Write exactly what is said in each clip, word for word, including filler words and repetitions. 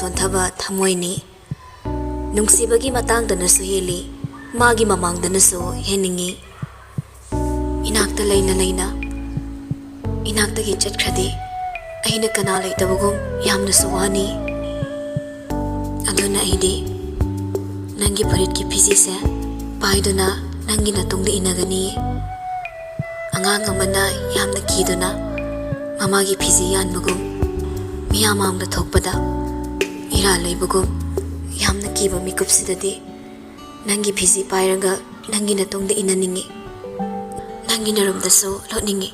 ꯁꯣꯟꯊꯕ ꯊꯃꯣꯏꯅꯤ꯫ ꯅꯨꯡꯁꯤꯕꯒꯤ ꯃꯇꯥꯡꯗꯅꯁꯨ ꯍꯦꯜꯂꯤ, ꯃꯥꯒꯤ ꯃꯃꯥꯡꯗꯅꯁꯨ ꯍꯦꯟꯅꯤꯡꯉꯤ꯫ ꯏꯅꯥꯛꯇ ꯂꯩꯅ ꯂꯩꯅ, ꯏꯅꯥꯛꯇꯒꯤ ꯆꯠꯈ꯭ꯔꯗꯤ ꯑꯩꯅ ꯀꯅꯥ ꯂꯩꯇꯕꯒꯨꯝ ꯌꯥꯝꯅꯁꯨ ꯋꯥꯅꯤ꯫ ꯑꯗꯨꯅ ꯑꯩꯗꯤ ꯅꯪꯒꯤ ꯐꯨꯔꯤꯠꯀꯤ ꯐꯤꯖꯤꯁꯦ ꯄꯥꯏꯗꯨꯅ ꯅꯪꯒꯤ ꯅꯇꯨꯡꯗ ꯏꯟꯅꯒꯅꯤ꯫ ꯑꯉꯥꯡ ꯑꯃꯅ ꯌꯥꯝꯅ ꯀꯤꯗꯨꯅ ꯃꯃꯥꯒꯤ ꯐꯤꯖꯤ ꯌꯥꯟꯕꯒꯨꯝ, ꯃꯤꯌꯥꯝ ꯃꯥꯡꯗ ꯊꯣꯛꯄꯗ ꯏꯔꯥꯜ ꯂꯩꯕꯒꯨꯝ ꯌꯥꯝꯅ ꯀꯤꯕ ꯃꯤꯀꯨꯞꯁꯤꯗꯗꯤ ꯅꯪꯒꯤ ꯐꯤꯖꯤ ꯄꯥꯏꯔꯒ ꯅꯪꯒꯤ ꯅꯇꯨꯡꯗ ꯏꯟꯅꯅꯤꯡꯉꯤ꯫ ꯅꯪꯒꯤ ꯅꯔꯨꯝꯗꯁꯨ ꯂꯣꯠꯅꯤꯡꯉꯤ꯫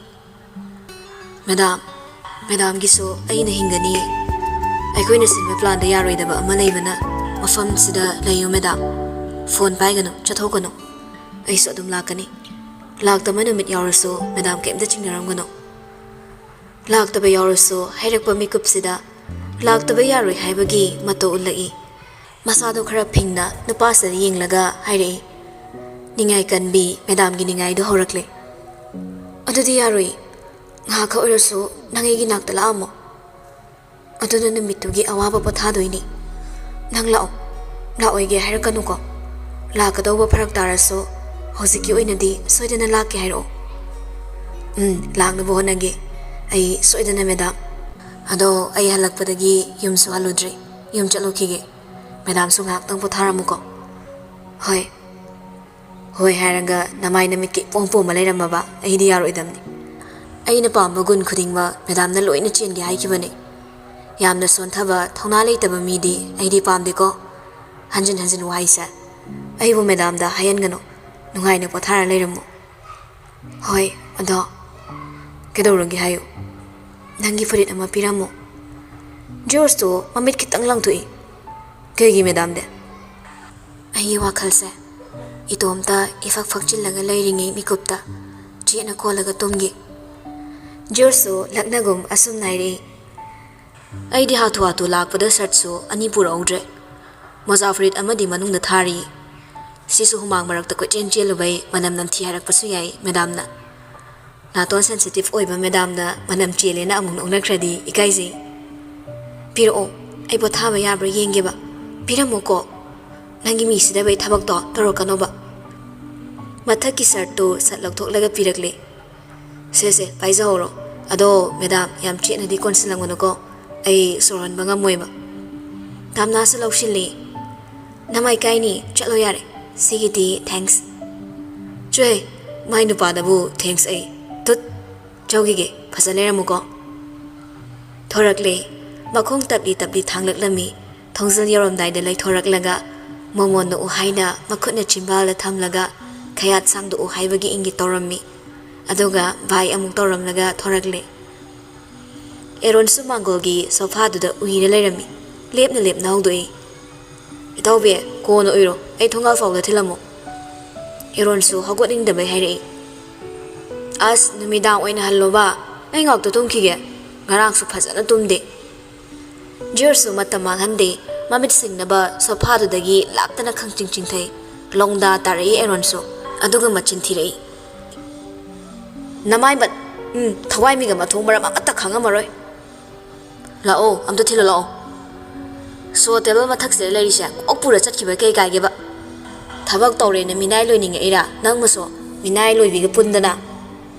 ꯃꯦꯗꯥꯝ, ꯃꯦꯗꯥꯝꯒꯤꯁꯨ ꯑꯩꯅ ꯍꯤꯡꯒꯅꯤ꯫ ꯑꯩꯈꯣꯏꯅ ꯁꯤꯟꯕ ꯄ꯭ꯂꯥꯟꯗ ꯌꯥꯔꯣꯏꯗꯕ ꯑꯃ ꯂꯩꯕꯅ ꯃꯐꯝꯁꯤꯗ ꯂꯩꯌꯨ ꯃꯦꯗꯥꯝ꯫ ꯐꯣꯟ ꯄꯥꯏꯒꯅꯨ, ꯆꯠꯊꯣꯛꯀꯅꯨ꯫ ꯑꯩꯁꯨ ꯑꯗꯨꯝ ꯂꯥꯛꯀꯅꯤ꯫ ꯂꯥꯛꯇꯕ ꯅꯨꯃꯤꯠ ꯌꯥꯎꯔꯁꯨ ꯃꯦꯗꯥꯝ ꯀꯩꯝꯇ ꯆꯤꯡꯅꯔꯝꯒꯅꯨ꯫ ꯂꯥꯛꯇꯕ ꯌꯥꯎꯔꯁꯨ ꯍꯥꯏꯔꯛꯄ ꯃꯤꯀꯨꯞꯁꯤꯗ ꯂꯥꯛꯇꯕ ꯌꯥꯔꯣꯏ ꯍꯥꯏꯕꯒꯤ ꯃꯇꯧ ꯎꯠꯂꯛꯏ꯫ ꯃꯁꯥꯗꯣ ꯈꯔ ꯐꯤꯡꯅ ꯅꯨꯄꯥꯁꯤꯗ ꯌꯦꯡꯂꯒ ꯍꯥꯏꯔꯛꯏ, "ꯅꯤꯡꯉꯥꯏ ꯀꯟꯕꯤ ꯃꯦꯗꯥꯝꯒꯤ ꯅꯤꯡꯉꯥꯏꯗꯣ ꯍꯧꯔꯛꯂꯦ꯫ ꯑꯗꯨꯗꯤ ꯌꯥꯔꯣꯏ꯫ ꯉꯥꯏꯍꯥꯛꯈꯛ ꯑꯣꯏꯔꯁꯨ ꯅꯪ ꯑꯩꯒꯤ ꯅꯥꯛꯇ ꯂꯥꯛꯑꯝꯃꯣ꯫ ꯑꯗꯨꯅ ꯅꯨꯃꯤꯠꯇꯨꯒꯤ ꯑꯋꯥꯕ ꯄꯣꯊꯥꯗꯣꯏꯅꯤ꯫ ꯅꯪ ꯂꯥꯛꯑꯣ꯫ ꯂꯥꯛꯑꯣꯏꯒꯦ ꯍꯥꯏꯔꯛꯀꯅꯨꯀꯣ꯫ ꯂꯥꯛꯀꯗꯧꯕ ꯐꯔꯛ ꯇꯥꯔꯁꯨ ꯍꯧꯖꯤꯛꯀꯤ ꯑꯣꯏꯅꯗꯤ ꯁꯣꯏꯗꯅ ꯂꯥꯛꯀꯦ ꯍꯥꯏꯔꯛꯑꯣ꯫" "ꯎꯝ, ꯂꯥꯛꯅꯕ ꯍꯣꯠꯅꯒꯦ ꯑꯩ ꯁꯣꯏꯗꯅ ꯃꯦꯗꯥꯝ꯫ ꯑꯗꯣ ꯑꯩ ꯍꯜꯂꯛꯄꯗꯒꯤ ꯌꯨꯝꯁꯨ ꯍꯜꯂꯨꯗ꯭ꯔꯤ꯫ ꯌꯨꯝ ꯆꯠꯂꯨꯈꯤꯒꯦ꯫ ꯃꯦꯗꯥꯝꯁꯨ ꯉꯥꯏꯍꯥꯛꯇꯪ ꯄꯣꯊꯥꯔꯝꯃꯨꯀꯣ꯫" "ꯍꯣꯏ꯫" "ꯍꯣꯏ" ꯍꯥꯏꯔꯒ ꯅꯃꯥꯏ ꯅꯃꯤꯠꯀ ꯏꯄꯣꯝ ꯄꯣꯝꯃ ꯂꯩꯔꯝꯃꯕ ꯑꯩꯗꯤ ꯌꯥꯔꯣꯏꯗꯕꯅꯤ꯫ ꯑꯩꯅ ꯄꯥꯝꯕ ꯒꯨꯟ ꯈꯨꯗꯤꯡꯃꯛ ꯃꯦꯗꯥꯝꯅ ꯂꯣꯏꯅ ꯆꯦꯟꯒꯦ ꯍꯥꯏꯈꯤꯕꯅꯤ꯫ ꯌꯥꯝꯅ ꯁꯣꯟꯊꯕ, ꯊꯧꯅꯥ ꯂꯩꯇꯕ ꯃꯤꯗꯤ ꯑꯩꯗꯤ ꯄꯥꯝꯗꯦꯀꯣ꯫ ꯍꯟꯖꯤꯟ ꯍꯟꯖꯤꯟ ꯋꯥꯍꯩꯁꯦ꯫ ꯑꯩꯕꯨ ꯃꯦꯗꯥꯝꯗ ꯍꯥꯏꯍꯟꯒꯅꯨ꯫ ꯅꯨꯡꯉꯥꯏꯅ ꯄꯣꯊꯥꯔ ꯂꯩꯔꯝꯃꯨ꯫ "ꯍꯣꯏ, ꯑꯗꯣ ꯀꯩꯗꯧꯔꯒꯦ ꯍꯥꯏꯌꯨ꯫ ꯅꯪꯒꯤ ꯐꯨꯔꯤꯠ ꯑꯃ ꯄꯤꯔꯝꯃꯣ꯫" ꯖꯣꯔꯖꯇꯣ ꯃꯃꯤꯠ ꯈꯤꯇꯪ ꯂꯥꯡꯊꯣꯛꯏ꯫ "ꯀꯩꯒꯤ ꯃꯦꯗꯥꯝꯗꯤ?" ꯑꯩꯒꯤ ꯋꯥꯈꯜꯁꯦ ꯏꯇꯣꯝꯇ ꯏꯐꯛ ꯐꯛꯆꯤꯜꯂꯒ ꯂꯩꯔꯤꯉꯩ ꯃꯤꯀꯨꯞꯇ ꯆꯦꯠꯅ ꯀꯣꯜꯂꯒ ꯇꯨꯝꯒꯤ꯫ ꯖꯣꯔꯖꯁꯨ ꯂꯛꯅꯒꯨꯝ ꯑꯁꯨꯝꯅ ꯍꯥꯏꯔꯛꯏ꯫ ꯑꯩꯗꯤ ꯍꯥꯊꯨ ꯍꯥꯊꯨ ꯂꯥꯛꯄꯗ ꯁꯔꯠꯁꯨ ꯑꯅꯤ ꯄꯨꯔꯛꯍꯧꯗ꯭ꯔꯦ꯫ ꯃꯣꯖꯥ ꯐꯨꯔꯤꯠ ꯑꯃꯗꯤ ꯃꯅꯨꯡꯗ ꯊꯥꯔꯤ꯫ ꯁꯤꯁꯨ ꯍꯨꯃꯥꯡ ꯃꯔꯛꯇ ꯀꯣꯏꯆꯦꯟ ꯆꯦꯜꯂꯨꯕꯩ ꯃꯅꯝ ꯅꯝꯊꯤ ꯍꯥꯏꯔꯛꯄꯁꯨ ꯌꯥꯏ ꯃꯦꯗꯥꯝꯅ꯫ ꯅꯥꯇꯣꯟ ꯁꯦꯟꯁꯤꯇꯤꯚ ꯑꯣꯏꯕ ꯃꯦꯗꯥꯝꯅ ꯃꯅꯝ ꯆꯦꯜꯂꯦꯅ ꯑꯃꯨꯛ ꯅꯣꯛꯅꯈ꯭ꯔꯗꯤ ꯏꯀꯥꯏꯖꯩ꯫ "ꯄꯤꯔꯛꯑꯣ, ꯑꯩ ꯄꯣꯊꯥꯕ ꯌꯥꯕ꯭ꯔꯥ ꯌꯦꯡꯒꯦꯕ꯫ ꯄꯤꯔꯝꯃꯣꯀꯣ꯫ ꯅꯪꯒꯤ ꯃꯤ ꯁꯤꯗꯕꯩ ꯊꯕꯛꯇꯣ ꯇꯧꯔꯛꯀꯅꯣꯕ꯫ ꯃꯊꯛꯀꯤ ꯁꯔꯠꯇꯨ ꯁꯠ ꯂꯧꯊꯣꯛꯂꯒ ꯄꯤꯔꯛꯂꯦ꯫ "ꯁꯦ, ꯁꯦ, ꯄꯥꯏꯖꯍꯧꯔꯣ꯫ ꯑꯗꯣ ꯃꯦꯗꯥꯝ, ꯌꯥꯝ ꯆꯦꯠꯅꯗꯤ ꯀꯣꯟꯁꯤꯜꯂꯝꯒꯅꯨꯀꯣ꯫ ꯑꯩ ꯁꯣꯔ ꯍꯣꯟꯕ ꯉꯝꯃꯣꯏꯕ꯫" ꯇꯥꯝꯅꯥꯁꯨ ꯂꯧꯁꯤꯜꯂꯤ꯫ "ꯅꯃꯥꯏ ꯀꯥꯏꯅꯤ, ꯆꯠꯂꯣ ꯌꯥꯔꯦ꯫ ꯁꯤꯒꯤꯗꯤ ꯊꯦꯡꯛꯁ꯫" "ꯆꯣꯍꯦ, ꯃꯥꯏ ꯅꯨꯄꯥꯗꯕꯨ ꯊꯦꯡꯛꯁ ꯑꯩ꯫ ꯇꯨꯠ, ꯆꯧꯈꯤꯒꯦ, ꯐꯖ ꯂꯩꯔꯝꯃꯨꯀꯣ꯫" ꯊꯣꯔꯛꯂꯦ꯫ ꯃꯈꯣꯡ ꯇꯞꯂꯤ ꯇꯞꯂꯤ ꯊꯥꯡꯂꯛꯂꯝꯃꯤ꯫ ꯊꯣꯡꯖꯤꯜ ꯌꯧꯔꯝꯗꯥꯏꯗ ꯂꯩꯊꯣꯔꯛꯂꯒ, "ꯃꯣꯃꯣꯟ ꯅꯣꯛꯎ" ꯍꯥꯏꯅ ꯃꯈꯨꯠꯅ ꯆꯤꯝꯕꯥꯜꯗ ꯊꯝꯂꯒ, "ꯈꯌꯥꯠ ꯁꯥꯡꯗꯣꯛꯎ" ꯍꯥꯏꯕꯒꯤ ꯏꯪꯒꯤꯠ ꯇꯧꯔꯝꯃꯤ꯫ ꯑꯗꯨꯒ ꯕꯥꯏ ꯑꯃꯨꯛ ꯇꯧꯔꯝꯂꯒ ꯊꯣꯔꯛꯂꯦ꯫ ꯑꯦꯔꯣꯟꯁꯨ ꯃꯥꯡꯒꯣꯜꯒꯤ ꯁꯣꯐꯥꯗꯨꯗ ꯎꯏꯔ ꯂꯩꯔꯝꯃꯤ꯫ ꯂꯦꯞꯅ ꯂꯦꯞꯅ ꯍꯧꯗꯣꯛꯏ꯫ "ꯏꯇꯥꯎꯕꯤ, ꯀꯣꯟꯅ ꯎꯏꯔꯣ, ꯑꯩ ꯊꯣꯡꯒꯥꯜ ꯐꯥꯎꯗ ꯊꯤꯜꯂꯝꯃꯣ꯫" ꯑꯦꯔꯣꯟꯁꯨ ꯍꯧꯒꯠꯅꯤꯡꯗꯕꯩ ꯍꯥꯏꯔꯛꯏ꯫ "ꯑꯁ, ꯅꯨꯃꯤꯗꯥꯡ ꯑꯣꯏꯅ ꯍꯜꯂꯣꯕ, ꯑꯩ ꯉꯥꯛꯇ ꯇꯨꯝꯈꯤꯒꯦ꯫ ꯉꯔꯥꯡꯁꯨ ꯐꯖꯅ ꯇꯨꯝꯗꯦ꯫" ꯖꯤꯌꯣꯔꯁꯨ ꯃꯇꯝ ꯃꯥꯡꯍꯟꯗꯦ꯫ ꯃꯃꯤꯠ ꯁꯤꯡꯅꯕ ꯁꯣꯐꯥꯗꯨꯗꯒꯤ ꯂꯥꯛꯇꯅ ꯈꯪꯆꯤꯡ ꯆꯤꯡꯊꯩ꯫ ꯂꯣꯡꯗꯥ ꯇꯥꯔꯛꯏ ꯑꯦꯔꯣꯟꯁꯨ꯫ ꯑꯗꯨꯒ ꯃꯆꯤꯟ ꯊꯤꯔꯛꯏ꯫ "ꯅꯃꯥꯏ ꯃꯠ-, ꯎꯝ, ꯊꯋꯥꯏ ꯃꯤꯒ ꯃꯊꯣꯡ ꯃꯔꯝ ꯑꯃꯠꯇ ꯈꯪꯉꯝꯃꯔꯣꯏ꯫ ꯂꯥꯛꯑꯣ, ꯑꯝꯇ ꯊꯤꯜꯂꯣ ꯂꯥꯛꯑꯣ꯫ ꯁꯣ ꯇꯦꯕꯜ ꯃꯊꯛꯁꯤꯗ ꯂꯩꯔꯤꯁꯦ ꯀꯣꯛ ꯄꯨꯔ ꯆꯠꯈꯤꯕ ꯀꯩ ꯀꯥꯏꯒꯦꯕ? ꯊꯕꯛ ꯇꯧꯔꯦꯅ ꯃꯤꯅꯥꯏ ꯂꯣꯏꯅꯤꯡꯉꯛꯏꯔꯥ ꯅꯪꯕꯨꯁꯨ? ꯃꯤꯅꯥꯏ ꯂꯣꯏꯕꯤꯒ ꯄꯨꯟꯗꯅ?"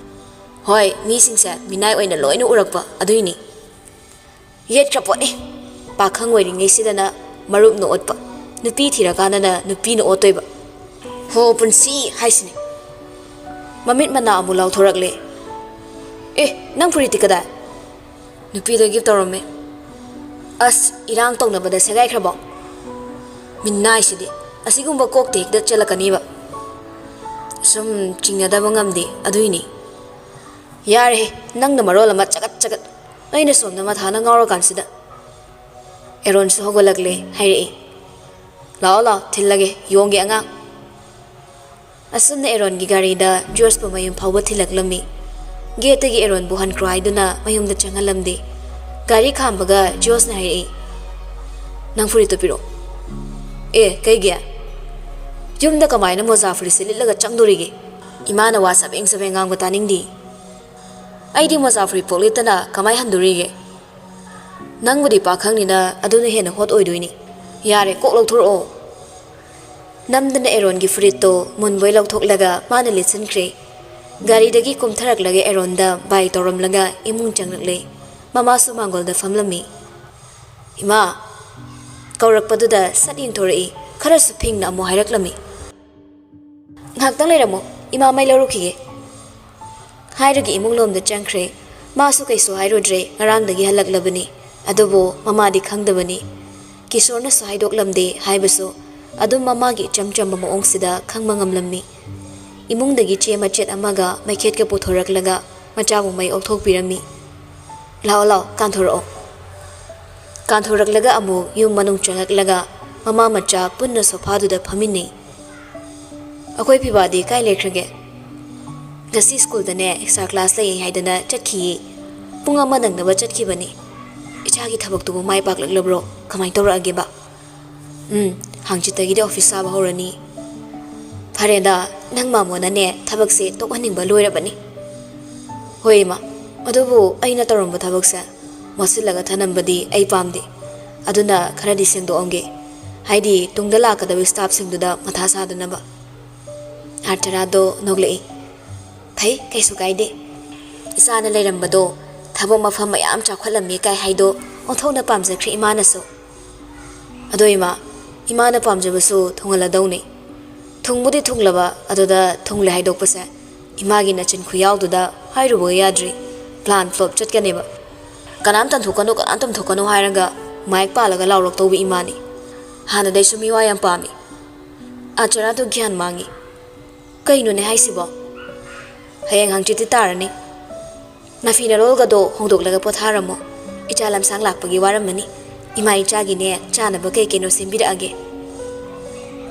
"ꯍꯣꯏ, ꯃꯤꯁꯤꯡꯁꯦ ꯃꯤꯅꯥꯏ ꯑꯣꯏꯅ ꯂꯣꯏꯅ ꯎꯔꯛꯄ ꯑꯗꯨꯏꯅꯤ꯫" "ꯌꯦꯠꯈ꯭ꯔ ꯄꯣꯠꯅꯤ꯫ ꯄꯥꯈꯪ ꯑꯣꯏꯔꯤꯉꯩꯁꯤꯗꯅ ꯃꯔꯨꯞꯅ ꯑꯣꯠꯄ, ꯅꯨꯄꯤ ꯊꯤꯔꯀꯥꯟꯗꯅ ꯅꯨꯄꯤꯅ ꯑꯣꯠꯇꯣꯏꯕ꯫ ꯍꯣ ꯄꯨꯟꯁꯤ ꯍꯥꯏꯁꯤꯅꯤ꯫" ꯃꯃꯤꯠ ꯃꯅꯥ ꯑꯃꯨꯛ ꯂꯥꯎꯊꯣꯔꯛꯂꯦ꯫ "ꯑꯦ, ꯅꯪ ꯐꯨꯔꯤꯠꯇꯤ ꯀꯗꯥꯏ?" "ꯅꯨꯄꯤꯗ ꯒꯤꯐ ꯇꯧꯔꯝꯃꯦ꯫" "ꯑꯁ, ꯏꯔꯥꯡ ꯇꯧꯅꯕꯗ ꯁꯦꯒꯥꯏꯈ꯭ꯔꯕꯣ? ꯃꯤꯅꯥꯏꯁꯤꯗꯤ꯫ ꯑꯁꯤꯒꯨꯝꯕ ꯀꯣꯛꯇ ꯍꯦꯛꯇ ꯆꯦꯜꯂꯛꯀꯅꯤꯕ꯫ ꯁꯨꯝ ꯆꯤꯡꯅꯗꯕ ꯉꯝꯗꯦ ꯑꯗꯨꯏꯅꯤ꯫" "ꯌꯥꯔꯦꯍꯦ, ꯅꯪꯅ ꯃꯔꯣꯜ ꯑꯃ ꯆꯒꯠ ꯆꯒꯠ꯫ ꯑꯩꯅ ꯁꯣꯝꯗ ꯃꯊꯥꯅ ꯉꯥꯎꯔꯀꯥꯟꯁꯤꯗ꯫" ꯑꯦꯔꯣꯟꯁꯨ ꯍꯧꯒꯠꯂꯛꯂꯦ ꯍꯥꯏꯔꯛꯏ꯫ "ꯂꯥꯛꯑꯣ ꯂꯥꯛꯑꯣ, ꯊꯤꯜꯂꯒꯦ, ꯌꯣꯡꯒꯤ ꯑꯉꯥꯡ꯫" ꯑꯁꯨꯝꯅ ꯑꯦꯔꯣꯟꯒꯤ ꯒꯥꯔꯤꯗ ꯖꯣꯔꯖꯄꯨ ꯃꯌꯨꯝ ꯐꯥꯎꯕ ꯊꯤꯜꯂꯛꯂꯝꯃꯤ꯫ ꯒꯦꯠꯇꯒꯤ ꯑꯦꯔꯣꯟꯕꯨ ꯍꯟꯈ꯭ꯔꯣ ꯍꯥꯏꯗꯨꯅ ꯃꯌꯨꯝꯗ ꯆꯪꯍꯜꯂꯝꯗꯦ꯫ ꯒꯥꯔꯤ ꯈꯥꯝꯕꯒ ꯖꯣꯔꯖꯅ ꯍꯥꯏꯔꯛꯏ, "ꯅꯪ ꯐꯨꯔꯤꯠꯇꯨ ꯄꯤꯔꯛꯑꯣ꯫" "ꯑꯦ, ꯀꯩꯒꯤ? ꯌꯨꯝꯗ ꯀꯃꯥꯏꯅ ꯃꯣꯖꯥ ꯐꯨꯔꯤꯠꯁꯦ ꯂꯤꯠꯂꯒ ꯆꯪꯗꯣꯔꯤꯒꯦ? ꯏꯃꯥꯅ ꯋꯥ ꯆꯕꯦꯡ ꯆꯕꯦꯡ ꯉꯥꯡꯕ ꯇꯥꯅꯤꯡꯗꯦ꯫ ꯑꯩꯗꯤ ꯃꯣꯖꯥ ꯐꯨꯔꯤꯠ ꯄꯣꯛ ꯂꯤꯠꯇꯅ ꯀꯃꯥꯏ ꯍꯟꯗꯣꯔꯤꯒꯦ?" "ꯅꯪꯕꯨꯗꯤ ꯄꯥꯈꯪꯅꯤꯅ ꯑꯗꯨꯅ ꯍꯦꯟꯅ ꯍꯣꯠ ꯑꯣꯏꯗꯣꯏꯅꯤ꯫ ꯌꯥꯔꯦ, ꯀꯣꯛ ꯂꯧꯊꯣꯔꯛꯑꯣ꯫" ꯅꯝꯗꯅ ꯑꯦꯔꯣꯟꯒꯤ ꯐꯨꯔꯤꯠꯇꯣ ꯃꯨꯟꯕꯣꯏ ꯂꯧꯊꯣꯛꯂꯒ ꯃꯥꯅ ꯂꯤꯠꯁꯤꯟꯈ꯭ꯔꯦ꯫ ꯒꯥꯔꯤꯗꯒꯤ ꯀꯨꯝꯊꯔꯛꯂꯒ ꯑꯦꯔꯣꯟꯗ ꯕꯥꯏ ꯇꯧꯔꯝꯂꯒ ꯏꯃꯨꯡ ꯆꯪꯂꯛꯂꯦ꯫ ꯃꯃꯥꯁꯨ ꯃꯥꯡꯒꯣꯜꯗ ꯐꯝꯂꯝꯃꯤ꯫ "ꯏꯃꯥ!" ꯀꯧꯔꯛꯄꯗꯨꯗ ꯁꯠ ꯌꯦꯡꯊꯣꯔꯛꯏ꯫ ꯈꯔꯁꯨ ꯐꯤꯡꯅ ꯑꯃꯨꯛ ꯍꯥꯏꯔꯛꯂꯝꯃꯤ꯫ "ꯉꯥꯏꯍꯥꯛꯇꯪ ꯂꯩꯔꯝꯃꯣ, ꯏꯃꯥ ꯃꯩ ꯂꯧꯔꯨꯈꯤꯒꯦ꯫" ꯍꯥꯏꯔꯒ ꯏꯃꯨꯡ ꯂꯣꯝꯗ ꯆꯪꯈ꯭ꯔꯦ꯫ ꯃꯥꯁꯨ ꯀꯩꯁꯨ ꯍꯥꯏꯔꯨꯗ꯭ꯔꯦ, ꯉꯔꯥꯡꯗꯒꯤ ꯍꯜꯂꯛꯂꯕꯅꯤ꯫ ꯑꯗꯨꯕꯨ ꯃꯃꯥꯗꯤ ꯈꯪꯗꯕꯅꯤ꯫ ꯀꯤꯁꯣꯔꯅꯁꯨ ꯍꯥꯏꯗꯣꯛꯂꯝꯗꯦ ꯍꯥꯏꯕꯁꯨ ꯑꯗꯨꯝ ꯃꯃꯥꯒꯤ ꯏꯆꯝ ꯆꯝꯕ ꯃꯑꯣꯡꯁꯤꯗ ꯈꯪꯕ ꯉꯝꯂꯝꯃꯤ꯫ ꯏꯃꯨꯡꯗꯒꯤ ꯆꯦ ꯃꯆꯦꯠ ꯑꯃꯒ ꯃꯩꯈꯦꯠꯀ ꯄꯨꯊꯣꯔꯛꯂꯒ ꯃꯆꯥꯕꯨ ꯃꯩ ꯑꯣꯛꯊꯣꯛꯄꯤꯔꯝꯃꯤ꯫ "ꯂꯥꯛꯑꯣ, ꯂꯥꯛꯑꯣ, ꯀꯥꯟꯊꯣꯔꯛꯑꯣ꯫" ꯀꯥꯟꯊꯣꯔꯛꯂꯒ ꯑꯃꯨꯛ ꯌꯨꯝ ꯃꯅꯨꯡ ꯆꯪꯂꯛꯂꯒ ꯃꯃꯥ ꯃꯆꯥ ꯄꯨꯟꯅ ꯁꯣꯐꯥꯗꯨꯗ ꯐꯝꯃꯤꯟꯅꯩ꯫ "ꯑꯩꯈꯣꯏ ꯐꯤꯕꯥꯗꯤ ꯀꯥꯏ ꯂꯩꯈ꯭ꯔꯒꯦ?" "ꯉꯁꯤ ꯁ꯭ꯀꯨꯜꯗꯅꯦ ꯑꯦꯛꯁꯇ꯭ꯔꯥ ꯀ꯭ꯂꯥꯁ ꯂꯩꯌꯦ ꯍꯥꯏꯗꯅ ꯆꯠꯈꯤꯌꯦ꯫ ꯄꯨꯡ ꯑꯃ ꯅꯪꯅꯕ ꯆꯠꯈꯤꯕꯅꯤ꯫ ꯏꯆꯥꯒꯤ ꯊꯕꯛꯇꯨꯕꯨ ꯃꯥꯏ ꯄꯥꯛꯂꯛꯂꯕ꯭ꯔꯣ? ꯀꯃꯥꯏꯅ ꯇꯧꯔꯛꯑꯒꯦꯕ?" "ꯎꯝ, ꯍꯥꯡꯆꯤꯠꯇꯒꯤꯗꯤ ꯑꯣꯐꯤꯁ ꯁꯥꯕ ꯍꯧꯔꯅꯤ꯫" "ꯐꯔꯦꯗ, ꯅꯪ ꯃꯥꯃꯣꯅꯅꯦ ꯊꯕꯛꯁꯦ ꯇꯣꯛꯍꯟꯅꯤꯡꯕ ꯂꯣꯏꯔꯕꯅꯤ꯫" "ꯍꯣꯏ ꯏꯃꯥ, ꯑꯗꯨꯕꯨ ꯑꯩꯅ ꯇꯧꯔꯝꯕ ꯊꯕꯛꯁꯦ ꯃꯣꯠꯁꯤꯜꯂꯒ ꯊꯅꯝꯕꯗꯤ ꯑꯩ ꯄꯥꯝꯗꯦ꯫ ꯑꯗꯨꯅ ꯈꯔꯗꯤ ꯁꯦꯡꯗꯣꯛꯑꯝꯒꯦ꯫ ꯍꯥꯏꯗꯤ ꯇꯨꯡꯗ ꯂꯥꯛꯀꯗꯕ ꯁ꯭ꯇꯥꯐꯁꯤꯡꯗꯨꯗ ꯃꯊꯥ ꯁꯥꯗꯅꯕ꯫" ꯑꯥꯔꯇꯔꯥꯗꯣ ꯅꯣꯛꯂꯛꯏ꯫ "ꯐꯩ, ꯀꯩꯁꯨ ꯀꯥꯏꯗꯦ꯫ ꯏꯆꯥꯅ ꯂꯩꯔꯝꯕꯗꯣ ꯊꯕꯛ ꯃꯐꯝ ꯃꯌꯥꯝ ꯆꯥꯎꯈꯠꯂꯝꯃꯦ ꯀꯥꯏ ꯍꯥꯏꯗꯣ ꯑꯣꯟꯊꯣꯛꯅ ꯄꯥꯝꯖꯈ꯭ꯔꯦ ꯏꯃꯥꯅꯁꯨ꯫" "ꯑꯗꯣ ꯏꯃꯥ, ꯏꯃꯥꯅ ꯄꯥꯝꯖꯕꯁꯨ ꯊꯨꯡꯍꯜꯂꯗꯧꯅꯤ꯫" "ꯊꯨꯡꯕꯨꯗꯤ ꯊꯨꯡꯂꯕ, ꯑꯗꯨꯗ ꯊꯨꯡꯂꯦ ꯍꯥꯏꯗꯣꯛꯄꯁꯦ ꯏꯃꯥꯒꯤ ꯅꯆꯤꯟ ꯈꯨꯌꯥꯎꯗꯨꯗ ꯍꯥꯏꯔꯨꯕꯒ ꯌꯥꯗ꯭ꯔꯤ꯫ ꯄ꯭ꯂꯥꯟ ꯐ꯭ꯂꯣꯞ ꯆꯠꯀꯅꯦꯕ꯫ ꯀꯅꯥꯝ ꯇꯝꯊꯣꯛꯀꯅꯨ, ꯀꯅꯥꯝ ꯇꯝꯊꯣꯛꯀꯅꯨ ꯍꯥꯏꯔꯒ ꯃꯥꯏꯛ ꯄꯥꯜꯂꯒ ꯂꯥꯎꯔꯛꯇꯧꯕ ꯏꯃꯥꯅꯤ꯫ ꯍꯥꯟꯅꯗꯩꯁꯨ ꯃꯤꯋꯥ ꯌꯥꯝ ꯄꯥꯝꯃꯤ꯫" ꯑꯥꯔꯇꯔꯥꯗꯣ ꯒ꯭ꯌꯥꯟ ꯃꯥꯡꯉꯤ꯫ "ꯀꯩꯅꯣꯅꯦ ꯍꯥꯏꯁꯤꯕꯣ? ꯍꯌꯦꯡ ꯍꯪꯆꯤꯠꯇꯤ ꯇꯥꯔꯅꯤ꯫ ꯅꯐꯤ ꯅꯔꯣꯜꯒꯗꯣ ꯍꯣꯡꯗꯣꯛꯂꯒ ꯄꯣꯊꯥꯔꯝꯃꯣ꯫ ꯏꯆꯥ ꯂꯝꯁꯥꯡ ꯂꯥꯛꯄꯒꯤ ꯋꯥꯔꯝꯃꯅꯤ꯫ ꯏꯃꯥ ꯏꯆꯥꯒꯤꯅꯦ ꯆꯥꯅꯕ ꯀꯩ ꯀꯩꯅꯣ ꯁꯦꯝꯕꯤꯔꯛꯑꯒꯦ꯫"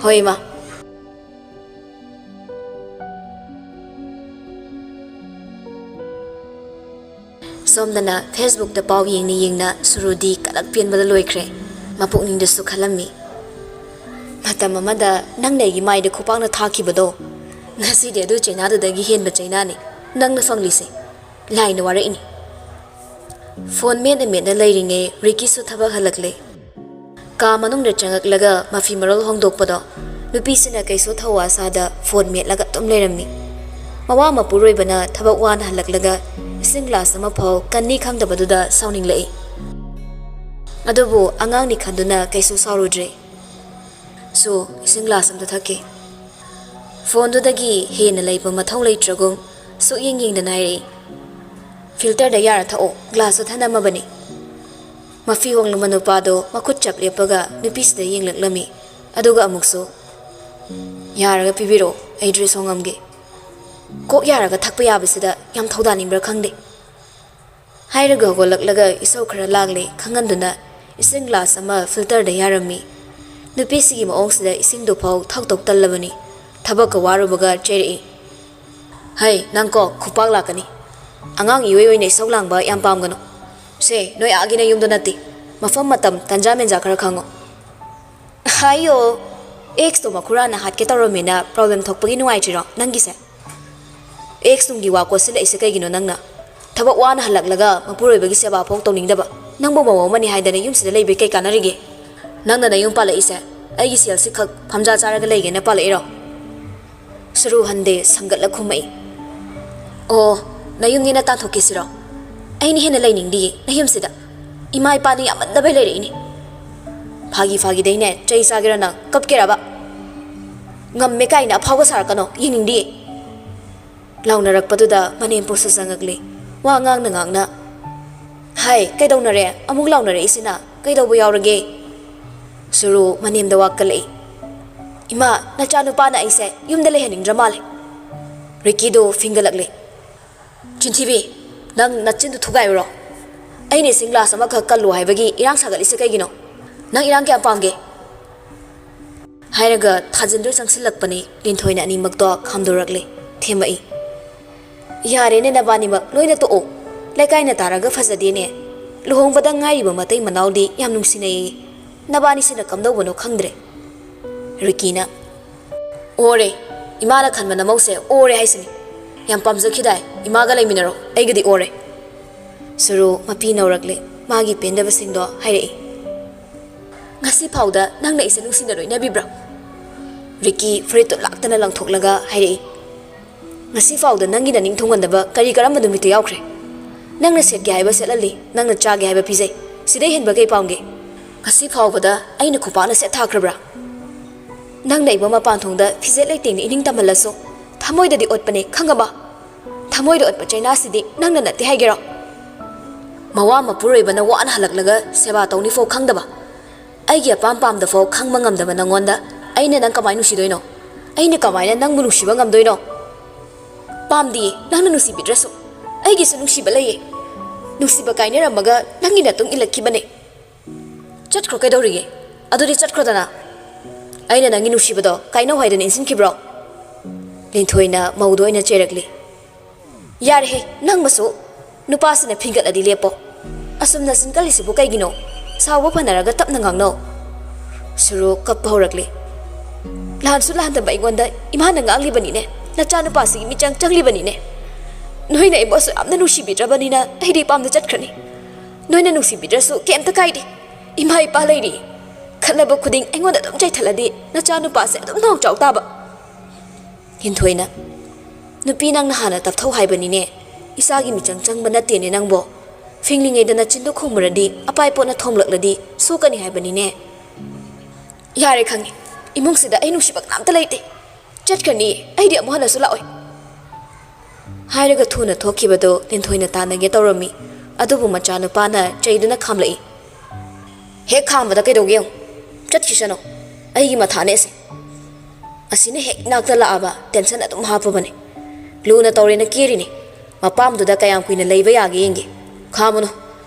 "ꯍꯣꯏ, ꯏꯃꯥ꯫" ꯁꯣꯝꯗꯅ ꯐꯦꯁꯕꯨꯛꯇ ꯄꯥꯎ ꯌꯦꯡꯅ ꯌꯦꯡꯅ ꯁꯨꯔꯨꯗꯤ ꯀꯂꯛ ꯄꯦꯟꯕꯗ ꯂꯣꯏꯈ꯭ꯔꯦ꯫ ꯃꯄꯨꯛꯅꯤꯡꯗꯁꯨ ꯈꯜꯂꯝꯃꯤ, "ꯃꯇꯝ ꯑꯃꯗ ꯅꯪꯅ ꯑꯩꯒꯤ ꯃꯥꯏꯗ ꯈꯨꯄꯥꯛꯅ ꯊꯥꯈꯤꯕꯗꯣ, ꯉꯁꯤꯗꯤ ꯑꯗꯨ ꯆꯩꯅꯥꯗꯨꯗꯒꯤ ꯍꯦꯟꯕ ꯆꯩꯅꯥꯅꯤ ꯅꯪꯅ ꯐꯪꯂꯤꯁꯦ꯫ ꯂꯥꯏꯅ ꯋꯥꯔꯛꯏꯅꯤ꯫" ꯐꯣꯟ ꯃꯦꯠꯅ ꯃꯦꯠꯅ ꯂꯩꯔꯤꯉꯩ ꯔꯤꯀꯤꯁꯨ ꯊꯕꯛ ꯍꯜꯂꯛꯂꯦ꯫ ꯀꯥ ꯃꯅꯨꯡꯗ ꯆꯪꯉꯛꯂꯒ ꯃꯐꯤ ꯃꯔꯣꯜ ꯍꯣꯡꯗꯣꯛꯄꯗꯣ ꯅꯨꯄꯤꯁꯤꯅ ꯀꯩꯁꯨ ꯊꯧꯋꯥ ꯁꯥꯗ ꯐꯣꯟ ꯃꯦꯠꯂꯒ ꯑꯗꯨꯝ ꯂꯩꯔꯝꯃꯤ꯫ ꯃꯋꯥ ꯃꯄꯨꯔꯣꯏꯕꯅ ꯊꯕꯛ ꯋꯥꯅ ꯍꯜꯂꯛꯂꯒ ꯏꯁꯤꯡ ꯒ꯭ꯂꯥꯁ ꯑꯃꯐꯥꯎ ꯀꯟꯅꯤ ꯈꯪꯗꯕꯗꯨꯗ ꯁꯥꯎꯅꯤꯡꯂꯛꯏ꯫ ꯑꯗꯨꯕꯨ ꯑꯉꯥꯡꯅꯤ ꯈꯟꯗꯨꯅ ꯀꯩꯁꯨ ꯁꯥꯎꯔꯨꯗ꯭ꯔꯦ꯫ "ꯁꯨ, ꯏꯁꯤꯡ ꯒ꯭ꯂꯥꯁ ꯑꯝꯇ ꯊꯛꯀꯦ꯫" ꯐꯣꯟꯗꯨꯗꯒꯤ ꯍꯦꯟꯅ ꯂꯩꯕ ꯃꯊꯧ ꯂꯩꯇ꯭ꯔꯒꯨꯝ ꯁꯨꯛꯌꯦꯡ ꯌꯦꯡꯗꯅ ꯍꯥꯏꯔꯛꯏ꯫ "ꯐꯤꯜꯇꯔꯗ ꯌꯥꯔ ꯊꯛꯑꯣ, ꯒ꯭ꯂꯥꯁꯇ ꯊꯅꯝꯃꯕꯅꯤ꯫" ꯃꯐꯤ ꯍꯣꯡꯂꯝꯕ ꯅꯨꯄꯥꯗꯣ ꯃꯈꯨꯠ ꯆꯞ ꯂꯦꯞꯄꯒ ꯅꯨꯄꯤꯁꯤꯗ ꯌꯦꯡꯂꯛꯂꯝꯃꯤ꯫ ꯑꯗꯨꯒ ꯑꯃꯨꯛꯁꯨ, "ꯌꯥꯔꯒ ꯄꯤꯕꯤꯔꯛꯑꯣ, ꯑꯩ ꯗ꯭ꯔꯦꯁ ꯍꯣꯡꯉꯝꯒꯦ꯫ ꯀꯣꯛ ꯌꯥꯔꯒ ꯊꯛꯄ ꯌꯥꯕꯁꯤꯗ ꯌꯥꯝ ꯊꯧꯗꯥꯅꯤꯡꯕ꯭ꯔꯥ ꯈꯪꯗꯦ꯫" ꯍꯥꯏꯔꯒ ꯍꯧꯒꯠꯂꯛꯂꯒ ꯏꯁꯧ ꯈꯔ ꯂꯥꯡꯂꯦ ꯈꯪꯍꯟꯗꯨꯅ ꯏꯁꯤꯡ ꯒ꯭ꯂꯥꯁ ꯑꯃ ꯐꯤꯜꯇꯔꯗ ꯌꯥꯔꯝꯃꯤ꯫ ꯅꯨꯄꯤꯁꯤꯒꯤ ꯃꯑꯣꯡꯁꯤꯗ ꯏꯁꯤꯡꯗꯨ ꯐꯥꯎ ꯊꯛꯇꯧ ꯇꯜꯂꯕꯅꯤ꯫ ꯊꯕꯛꯀ ꯋꯥꯔꯨꯕꯒ ꯆꯩꯔꯛꯏ꯫ "ꯍꯩ, ꯅꯪ ꯀꯣ ꯈꯨꯄꯥꯛ ꯂꯥꯛꯀꯅꯤ꯫ ꯑꯉꯥꯡ ꯏꯑꯣꯏ ꯑꯣꯏꯅ ꯏꯁꯧ ꯂꯥꯡꯕ ꯌꯥꯝ ꯄꯥꯝꯒꯅꯨ꯫ ꯁꯦ, ꯅꯣꯏ ꯑꯥꯒꯤ ꯅꯌꯨꯝꯗꯣ ꯅꯠꯇꯦ꯫ ꯃꯐꯝ ꯃꯇꯝ ꯇꯟꯖꯥ ꯃꯦꯟꯖꯥ ꯈꯔ ꯈꯪꯉꯣ꯫" "ꯍꯥꯏꯌꯣ, ꯑꯦꯛꯁꯇꯣ ꯃꯈꯨꯔꯥꯅ ꯍꯥꯠꯀꯦ ꯇꯧꯔꯝꯃꯦꯅ ꯄ꯭ꯔꯣꯕ꯭ꯂꯦꯝ ꯊꯣꯛꯄꯒꯤ ꯅꯨꯡꯉꯥꯏꯇ꯭ꯔꯤꯔꯣ ꯅꯪꯒꯤꯁꯦ? ꯑꯦꯛꯁ ꯇꯨꯡꯒꯤ ꯋꯥ ꯀꯣꯠꯁꯤꯜꯂꯛꯏꯁꯦ ꯀꯩꯒꯤꯅꯣ ꯅꯪꯅ? ꯊꯕꯛ ꯋꯥꯅ ꯍꯜꯂꯛꯂꯒ ꯃꯄꯨꯔꯣꯏꯕꯒꯤ ꯁꯦꯕꯥ ꯐꯥꯎ ꯇꯧꯅꯤꯡꯗꯕ ꯅꯪꯕꯨ ꯃꯧ ꯑꯃꯅꯤ ꯍꯥꯏꯗꯅ ꯌꯨꯝꯁꯤꯗ ꯂꯩꯕꯩ ꯀꯩ ꯀꯥꯟꯅꯔꯤꯒꯦ? ꯅꯪꯅ ꯅꯌꯨꯝ ꯄꯥꯜꯂꯛꯏꯁꯦ ꯑꯩꯒꯤ ꯁꯦꯜꯁꯤ ꯈꯛ ꯐꯝꯖꯥ ꯆꯥꯔꯒ ꯂꯩꯒꯦꯅ ꯄꯥꯜꯂꯛꯏꯔꯣ?" ꯁꯨꯔꯨ ꯍꯟꯗꯦ ꯁꯪꯒꯠꯂ ꯈꯨꯝꯃꯛꯏ꯫ "ꯑꯣ, ꯅꯌꯨꯝꯅꯤꯅ ꯇꯥꯟꯊꯣꯛꯀꯦ ꯁꯤꯔꯣ? ꯑꯩꯅ ꯍꯦꯟꯅ ꯂꯩꯅꯤꯡꯗꯤꯌꯦ ꯅꯌꯨꯝꯁꯤꯗ꯫ ꯏꯃꯥ ꯏꯄꯥꯅ ꯌꯥꯝꯃꯟꯗꯕꯩ ꯂꯩꯔꯛꯏꯅꯦ꯫" "ꯐꯥꯒꯤ ꯐꯥꯒꯤꯗꯩꯅꯦ, ꯆꯩ ꯆꯥꯒꯦꯔꯥ ꯅꯪ? ꯀꯞꯀꯦꯔꯕ? ꯉꯝꯃꯦ ꯀꯥꯏꯅ ꯑꯐꯥꯎꯕ ꯁꯥꯔꯛꯀꯅꯣ, ꯌꯦꯡꯅꯤꯡꯗꯤꯌꯦ꯫" ꯂꯥꯎꯅꯔꯛꯄꯗꯨꯗ ꯃꯅꯦꯝꯄꯣꯛꯁꯨ ꯆꯪꯉꯛꯂꯦ꯫ ꯋꯥ ꯉꯥꯡꯅ ꯉꯥꯡꯅ, "ꯍꯥꯏ, ꯀꯩꯗꯧꯅꯔꯦ? ꯑꯃꯨꯛ ꯂꯥꯎꯅꯔꯛꯏꯁꯤꯅ ꯀꯩꯗꯧꯕ ꯌꯥꯎꯔꯒꯦ?" ꯁꯨꯔꯨ ꯃꯅꯦꯝꯗ ꯋꯥꯀꯠꯂꯛꯏ꯫ "ꯏꯃꯥ, ꯅꯆꯥꯅꯨꯄꯥꯅ ꯑꯩꯁꯦ ꯌꯨꯝꯗ ꯂꯩꯍꯟꯅꯤꯡꯗ꯭ꯔ ꯃꯥꯜꯂꯦ꯫" ꯔꯤꯀꯤꯗꯣ ꯐꯤꯡꯒꯠꯂꯛꯂꯦ꯫ "ꯆꯤꯟꯊꯤꯕꯤ, ꯅꯪ ꯅꯆꯤꯟꯗꯨ ꯊꯨꯒꯥꯏꯔꯨꯔꯣ꯫ ꯑꯩꯅ ꯏꯁꯤꯡ ꯒ꯭ꯂꯥꯁ ꯑꯃꯈꯛ ꯀꯜꯂꯨ ꯍꯥꯏꯕꯒꯤ ꯏꯔꯥꯡ ꯁꯥꯒꯠꯂꯤꯁꯦ ꯀꯩꯒꯤꯅꯣ? ꯅꯪ ꯏꯔꯥꯡ ꯀꯌꯥꯝ ꯄꯥꯝꯒꯦ?" ꯍꯥꯏꯔꯒ ꯊꯥꯖꯤꯟꯗꯨ ꯆꯪꯁꯤꯜꯂꯛꯄꯅꯤ꯫ ꯂꯤꯟꯊꯣꯏꯅ ꯑꯅꯤꯃꯛꯇꯣ ꯈꯥꯝꯗꯣꯔꯛꯂꯦ꯫ ꯊꯦꯝꯃꯛꯏ꯫ "ꯌꯥꯔꯦꯅꯦ ꯅꯕꯥꯅꯤꯃꯛ, ꯂꯣꯏꯅ ꯇꯣꯛꯑꯣ꯫ ꯂꯩꯀꯥꯏꯅ ꯇꯥꯔꯒ ꯐꯖꯗꯦꯅꯦ꯫ ꯂꯨꯍꯣꯡꯕꯗ ꯉꯥꯏꯔꯤꯕ ꯃꯇꯩ ꯃꯅꯥꯎꯗꯤ ꯌꯥꯝ ꯅꯨꯡꯁꯤꯅꯩꯌꯦ꯫ ꯅꯕꯥꯅꯤꯁꯤꯅ ꯀꯝꯗꯧꯕꯅꯣ ꯈꯪꯗ꯭ꯔꯦ꯫" ꯔꯤꯀꯤꯅ, "ꯑꯣꯔꯦ, ꯏꯃꯥꯅ ꯈꯟꯕ ꯅꯃꯧꯁꯦ ꯑꯣꯔꯦ ꯍꯥꯏꯁꯤꯅꯤ꯫ ꯌꯥꯝ ꯄꯥꯝꯖꯈꯤꯗꯥꯏ? ꯏꯃꯥꯒ ꯂꯩꯃꯤꯟꯅꯔꯣ, ꯑꯩꯒꯗꯤ ꯑꯣꯔꯦ꯫" ꯁꯨꯔꯨ ꯃꯄꯤ ꯅꯧꯔꯛꯂꯦ꯫ ꯃꯥꯒꯤ ꯄꯦꯟꯗꯕꯁꯤꯡꯗꯣ ꯍꯥꯏꯔꯛꯏ꯫ "ꯉꯁꯤ ꯐꯥꯎꯗ ꯅꯪꯅ ꯑꯩꯁꯦ ꯅꯨꯡꯁꯤꯅ ꯂꯣꯏꯅꯕꯤꯕ꯭ꯔꯥ?" ꯔꯤꯀꯤ ꯐꯨꯔꯤꯠꯇꯨ ꯂꯥꯛꯇꯅ ꯂꯪꯊꯣꯛꯂꯒ ꯍꯥꯏꯔꯛꯏ꯫ "ꯉꯁꯤ ꯐꯥꯎꯗ ꯅꯪꯒꯤ ꯅꯅꯤꯡ ꯊꯨꯡꯍꯟꯗꯕ ꯀꯔꯤ ꯀꯔꯝꯕ ꯅꯨꯃꯤꯠꯇ ꯌꯥꯎꯈ꯭ꯔꯦ? ꯅꯪꯅ ꯁꯦꯠꯀꯦ ꯍꯥꯏꯕ ꯁꯦꯠꯍꯜꯂꯤ, ꯅꯪꯅ ꯆꯥꯒꯦ ꯍꯥꯏꯕ ꯄꯤꯖꯩ꯫ ꯁꯤꯗꯩ ꯍꯦꯟꯕ ꯀꯩ ꯄꯥꯝꯒꯦ? ꯉꯁꯤ ꯐꯥꯎꯕꯗ ꯑꯩꯅ ꯈꯨꯄꯥꯛꯅ ꯁꯦꯠ ꯊꯥꯈ꯭ꯔꯕ꯭ꯔꯥ? ꯅꯪꯅ ꯑꯩꯕꯨ ꯃꯄꯥꯟ ꯊꯣꯡꯗ ꯐꯤꯖꯦꯠ ꯂꯩꯇꯦꯡꯅ ꯏꯅꯤꯡ ꯇꯝꯍꯜꯂꯁꯨ, ꯊꯃꯣꯏꯗꯗꯤ ꯑꯣꯠꯄꯅꯦ, ꯈꯪꯉꯕ? ꯊꯃꯣꯏꯗ ꯑꯣꯠꯄ ꯆꯩꯅꯥꯁꯤꯗꯤ ꯅꯪꯅ ꯅꯠꯇꯦ ꯍꯥꯏꯒꯦꯔꯣ? ꯃꯋꯥ ꯃꯄꯨꯔꯣꯏꯕꯅ ꯋꯥꯅ ꯍꯜꯂꯛꯂꯒ ꯁꯦꯕꯥ ꯇꯧꯅꯤꯐꯥꯎ ꯈꯪꯗꯕ, ꯑꯩꯒꯤ ꯑꯄꯥꯝ ꯄꯥꯝꯗꯐꯥꯎ ꯈꯪꯕ ꯉꯝꯗꯕ ꯅꯪꯉꯣꯟꯗ ꯑꯩꯅ ꯅꯪ ꯀꯃꯥꯏꯅ ꯅꯨꯡꯁꯤꯗꯣꯏꯅꯣ? ꯑꯩꯅ ꯀꯃꯥꯏꯅ ꯅꯪꯕꯨ ꯅꯨꯡꯁꯤꯕ ꯉꯝꯗꯣꯏꯅꯣ? ꯄꯥꯝꯗꯤꯌꯦ, ꯅꯪꯅ ꯅꯨꯡꯁꯤꯕꯤꯗ꯭ꯔꯁꯨ꯫ ꯑꯩꯒꯤꯁꯨ ꯅꯨꯡꯁꯤꯕ ꯂꯩꯌꯦ꯫ ꯅꯨꯡꯁꯤꯕ ꯀꯥꯏꯅꯔꯝꯃꯒ ꯅꯪꯒꯤ ꯅꯇꯨꯡ ꯏꯜꯂꯛꯈꯤꯕꯅꯦ꯫ ꯆꯠꯈ꯭ꯔꯣ, ꯀꯩꯗꯧꯔꯤꯒꯦ? ꯑꯗꯨꯗꯤ ꯆꯠꯈ꯭ꯔꯣꯗꯅ꯫ ꯑꯩꯅ ꯅꯪꯒꯤ ꯅꯨꯡꯁꯤꯕꯗꯣ ꯀꯥꯏꯅꯧ ꯍꯥꯏꯗꯅ ꯏꯟꯁꯤꯟꯈꯤꯕ꯭ꯔꯣ?" ꯂꯤꯟꯊꯣꯏꯅ ꯃꯧꯗ ꯑꯣꯏꯅ ꯆꯩꯔꯛꯂꯤ꯫ "ꯌꯥꯔꯦꯍꯦ, ꯅꯪ ꯃꯁꯨ꯫ ꯅꯨꯄꯥꯁꯤꯅ ꯐꯤꯡꯒꯠꯂꯗꯤ ꯂꯦꯞꯄꯣ꯫ ꯑꯁꯨꯝ ꯅꯆꯤꯟ ꯀꯜꯂꯤꯁꯤꯕꯨ ꯀꯩꯒꯤꯅꯣ? ꯁꯥꯎꯕ ꯐꯅꯔꯒ ꯇꯞꯅ ꯉꯥꯡꯅꯧ꯫" ꯁꯨꯔꯨ ꯀꯞꯄ ꯍꯧꯔꯛꯂꯤ꯫ "ꯂꯥꯟꯁꯨ ꯂꯥꯟꯗꯕ ꯑꯩꯉꯣꯟꯗ ꯏꯃꯥꯅ ꯉꯥꯡꯂꯤꯕꯅꯤꯅꯦ, ꯅꯆꯥꯅꯨꯄꯥꯁꯤꯒꯤ ꯃꯤꯆꯪ ꯆꯪꯂꯤꯕꯅꯤꯅꯦ꯫ ꯅꯣꯏꯅ ꯑꯩꯕꯨ ꯑꯁꯨꯛ ꯌꯥꯝꯅ ꯅꯨꯡꯁꯤꯕꯤꯗ꯭ꯔꯕꯅꯤꯅ ꯑꯩꯗꯤ ꯏꯄꯥꯝꯗ ꯆꯠꯈ꯭ꯔꯅꯤ꯫ ꯅꯣꯏꯅ ꯅꯨꯡꯁꯤꯕꯤꯗ꯭ꯔꯁꯨ ꯀꯩꯝꯇ ꯀꯥꯏꯗꯦ꯫ ꯏꯃꯥ ꯏꯄꯥ ꯂꯩꯔꯤ꯫ ꯈꯠꯅꯕ ꯈꯨꯗꯤꯡ ꯑꯩꯉꯣꯟꯗ ꯑꯗꯨꯝ ꯆꯩꯊꯠꯂꯗꯤ ꯅꯆꯥꯅꯨꯄꯥꯁꯦ ꯑꯗꯨꯝ ꯅꯥꯎ ꯆꯥꯎ ꯇꯥꯕ꯫" ꯂꯤꯟꯊꯣꯏꯅ, "ꯅꯨꯄꯤ, ꯅꯪꯅ ꯍꯥꯟꯅ ꯇꯞꯊꯧ ꯍꯥꯏꯕꯅꯤꯅꯦ꯫ ꯏꯆꯥꯒꯤ ꯃꯤꯆꯪ ꯆꯪꯕ ꯅꯠꯇꯦꯅꯦ ꯅꯪꯕꯣ꯫ ꯐꯤꯡꯂꯤꯉꯩꯗ ꯅꯆꯤꯟꯗꯨ ꯈꯨꯝꯃꯨꯔꯗꯤ, ꯑꯄꯥꯏ ꯄꯣꯠꯅ ꯊꯣꯝꯂꯛꯂꯗꯤ ꯁꯣꯛꯀꯅꯤ ꯍꯥꯏꯕꯅꯤꯅꯦ꯫" "ꯌꯥꯔꯦ, ꯈꯪꯉꯦ꯫ ꯏꯃꯨꯡꯁꯤꯗ ꯑꯩ ꯅꯨꯡꯁꯤꯕ ꯀꯅꯥꯝꯇ ꯂꯩꯇꯦ꯫ ꯆꯠꯈ꯭ꯔꯅꯤ꯫ ꯑꯩꯗꯤ ꯑꯃꯨꯛ ꯍꯟꯅꯁꯨ ꯂꯥꯛꯑꯣꯏ꯫" ꯍꯥꯏꯔꯒ ꯊꯨꯅ ꯊꯣꯛꯈꯤꯕꯗꯨ ꯂꯤꯟꯊꯣꯏꯅ ꯇꯥꯟꯅꯒꯦ ꯇꯧꯔꯝꯃꯤ꯫ ꯑꯗꯨꯕꯨ ꯃꯆꯥꯅꯨꯄꯥꯅ ꯆꯩꯗꯨꯅ ꯈꯥꯝꯂꯛꯏ꯫ "ꯍꯦꯛ ꯈꯥꯝꯕꯗ ꯀꯩꯗꯧꯒꯦ ꯌꯦꯡꯉꯨ꯫ ꯆꯠꯈꯤꯁꯅꯨ꯫ ꯑꯩꯒꯤ ꯃꯊꯥꯅꯦ ꯑꯁꯦ꯫ ꯑꯁꯤꯅ ꯍꯦꯛ ꯏꯅꯥꯛꯇ ꯂꯥꯛꯑꯕ ꯇꯦꯟꯁꯟ ꯑꯗꯨꯝ ꯍꯥꯞꯄꯕꯅꯦ꯫ ꯂꯨꯅ ꯇꯧꯔꯦꯅ ꯀꯦꯔꯤꯅꯦ꯫ ꯃꯄꯥꯝꯗꯨꯗ ꯀꯌꯥꯝ ꯀꯨꯏꯅ ꯂꯩꯕ ꯌꯥꯒꯦ ꯌꯦꯡꯒꯦ꯫ ꯈꯥꯝꯃꯨꯅꯨ꯫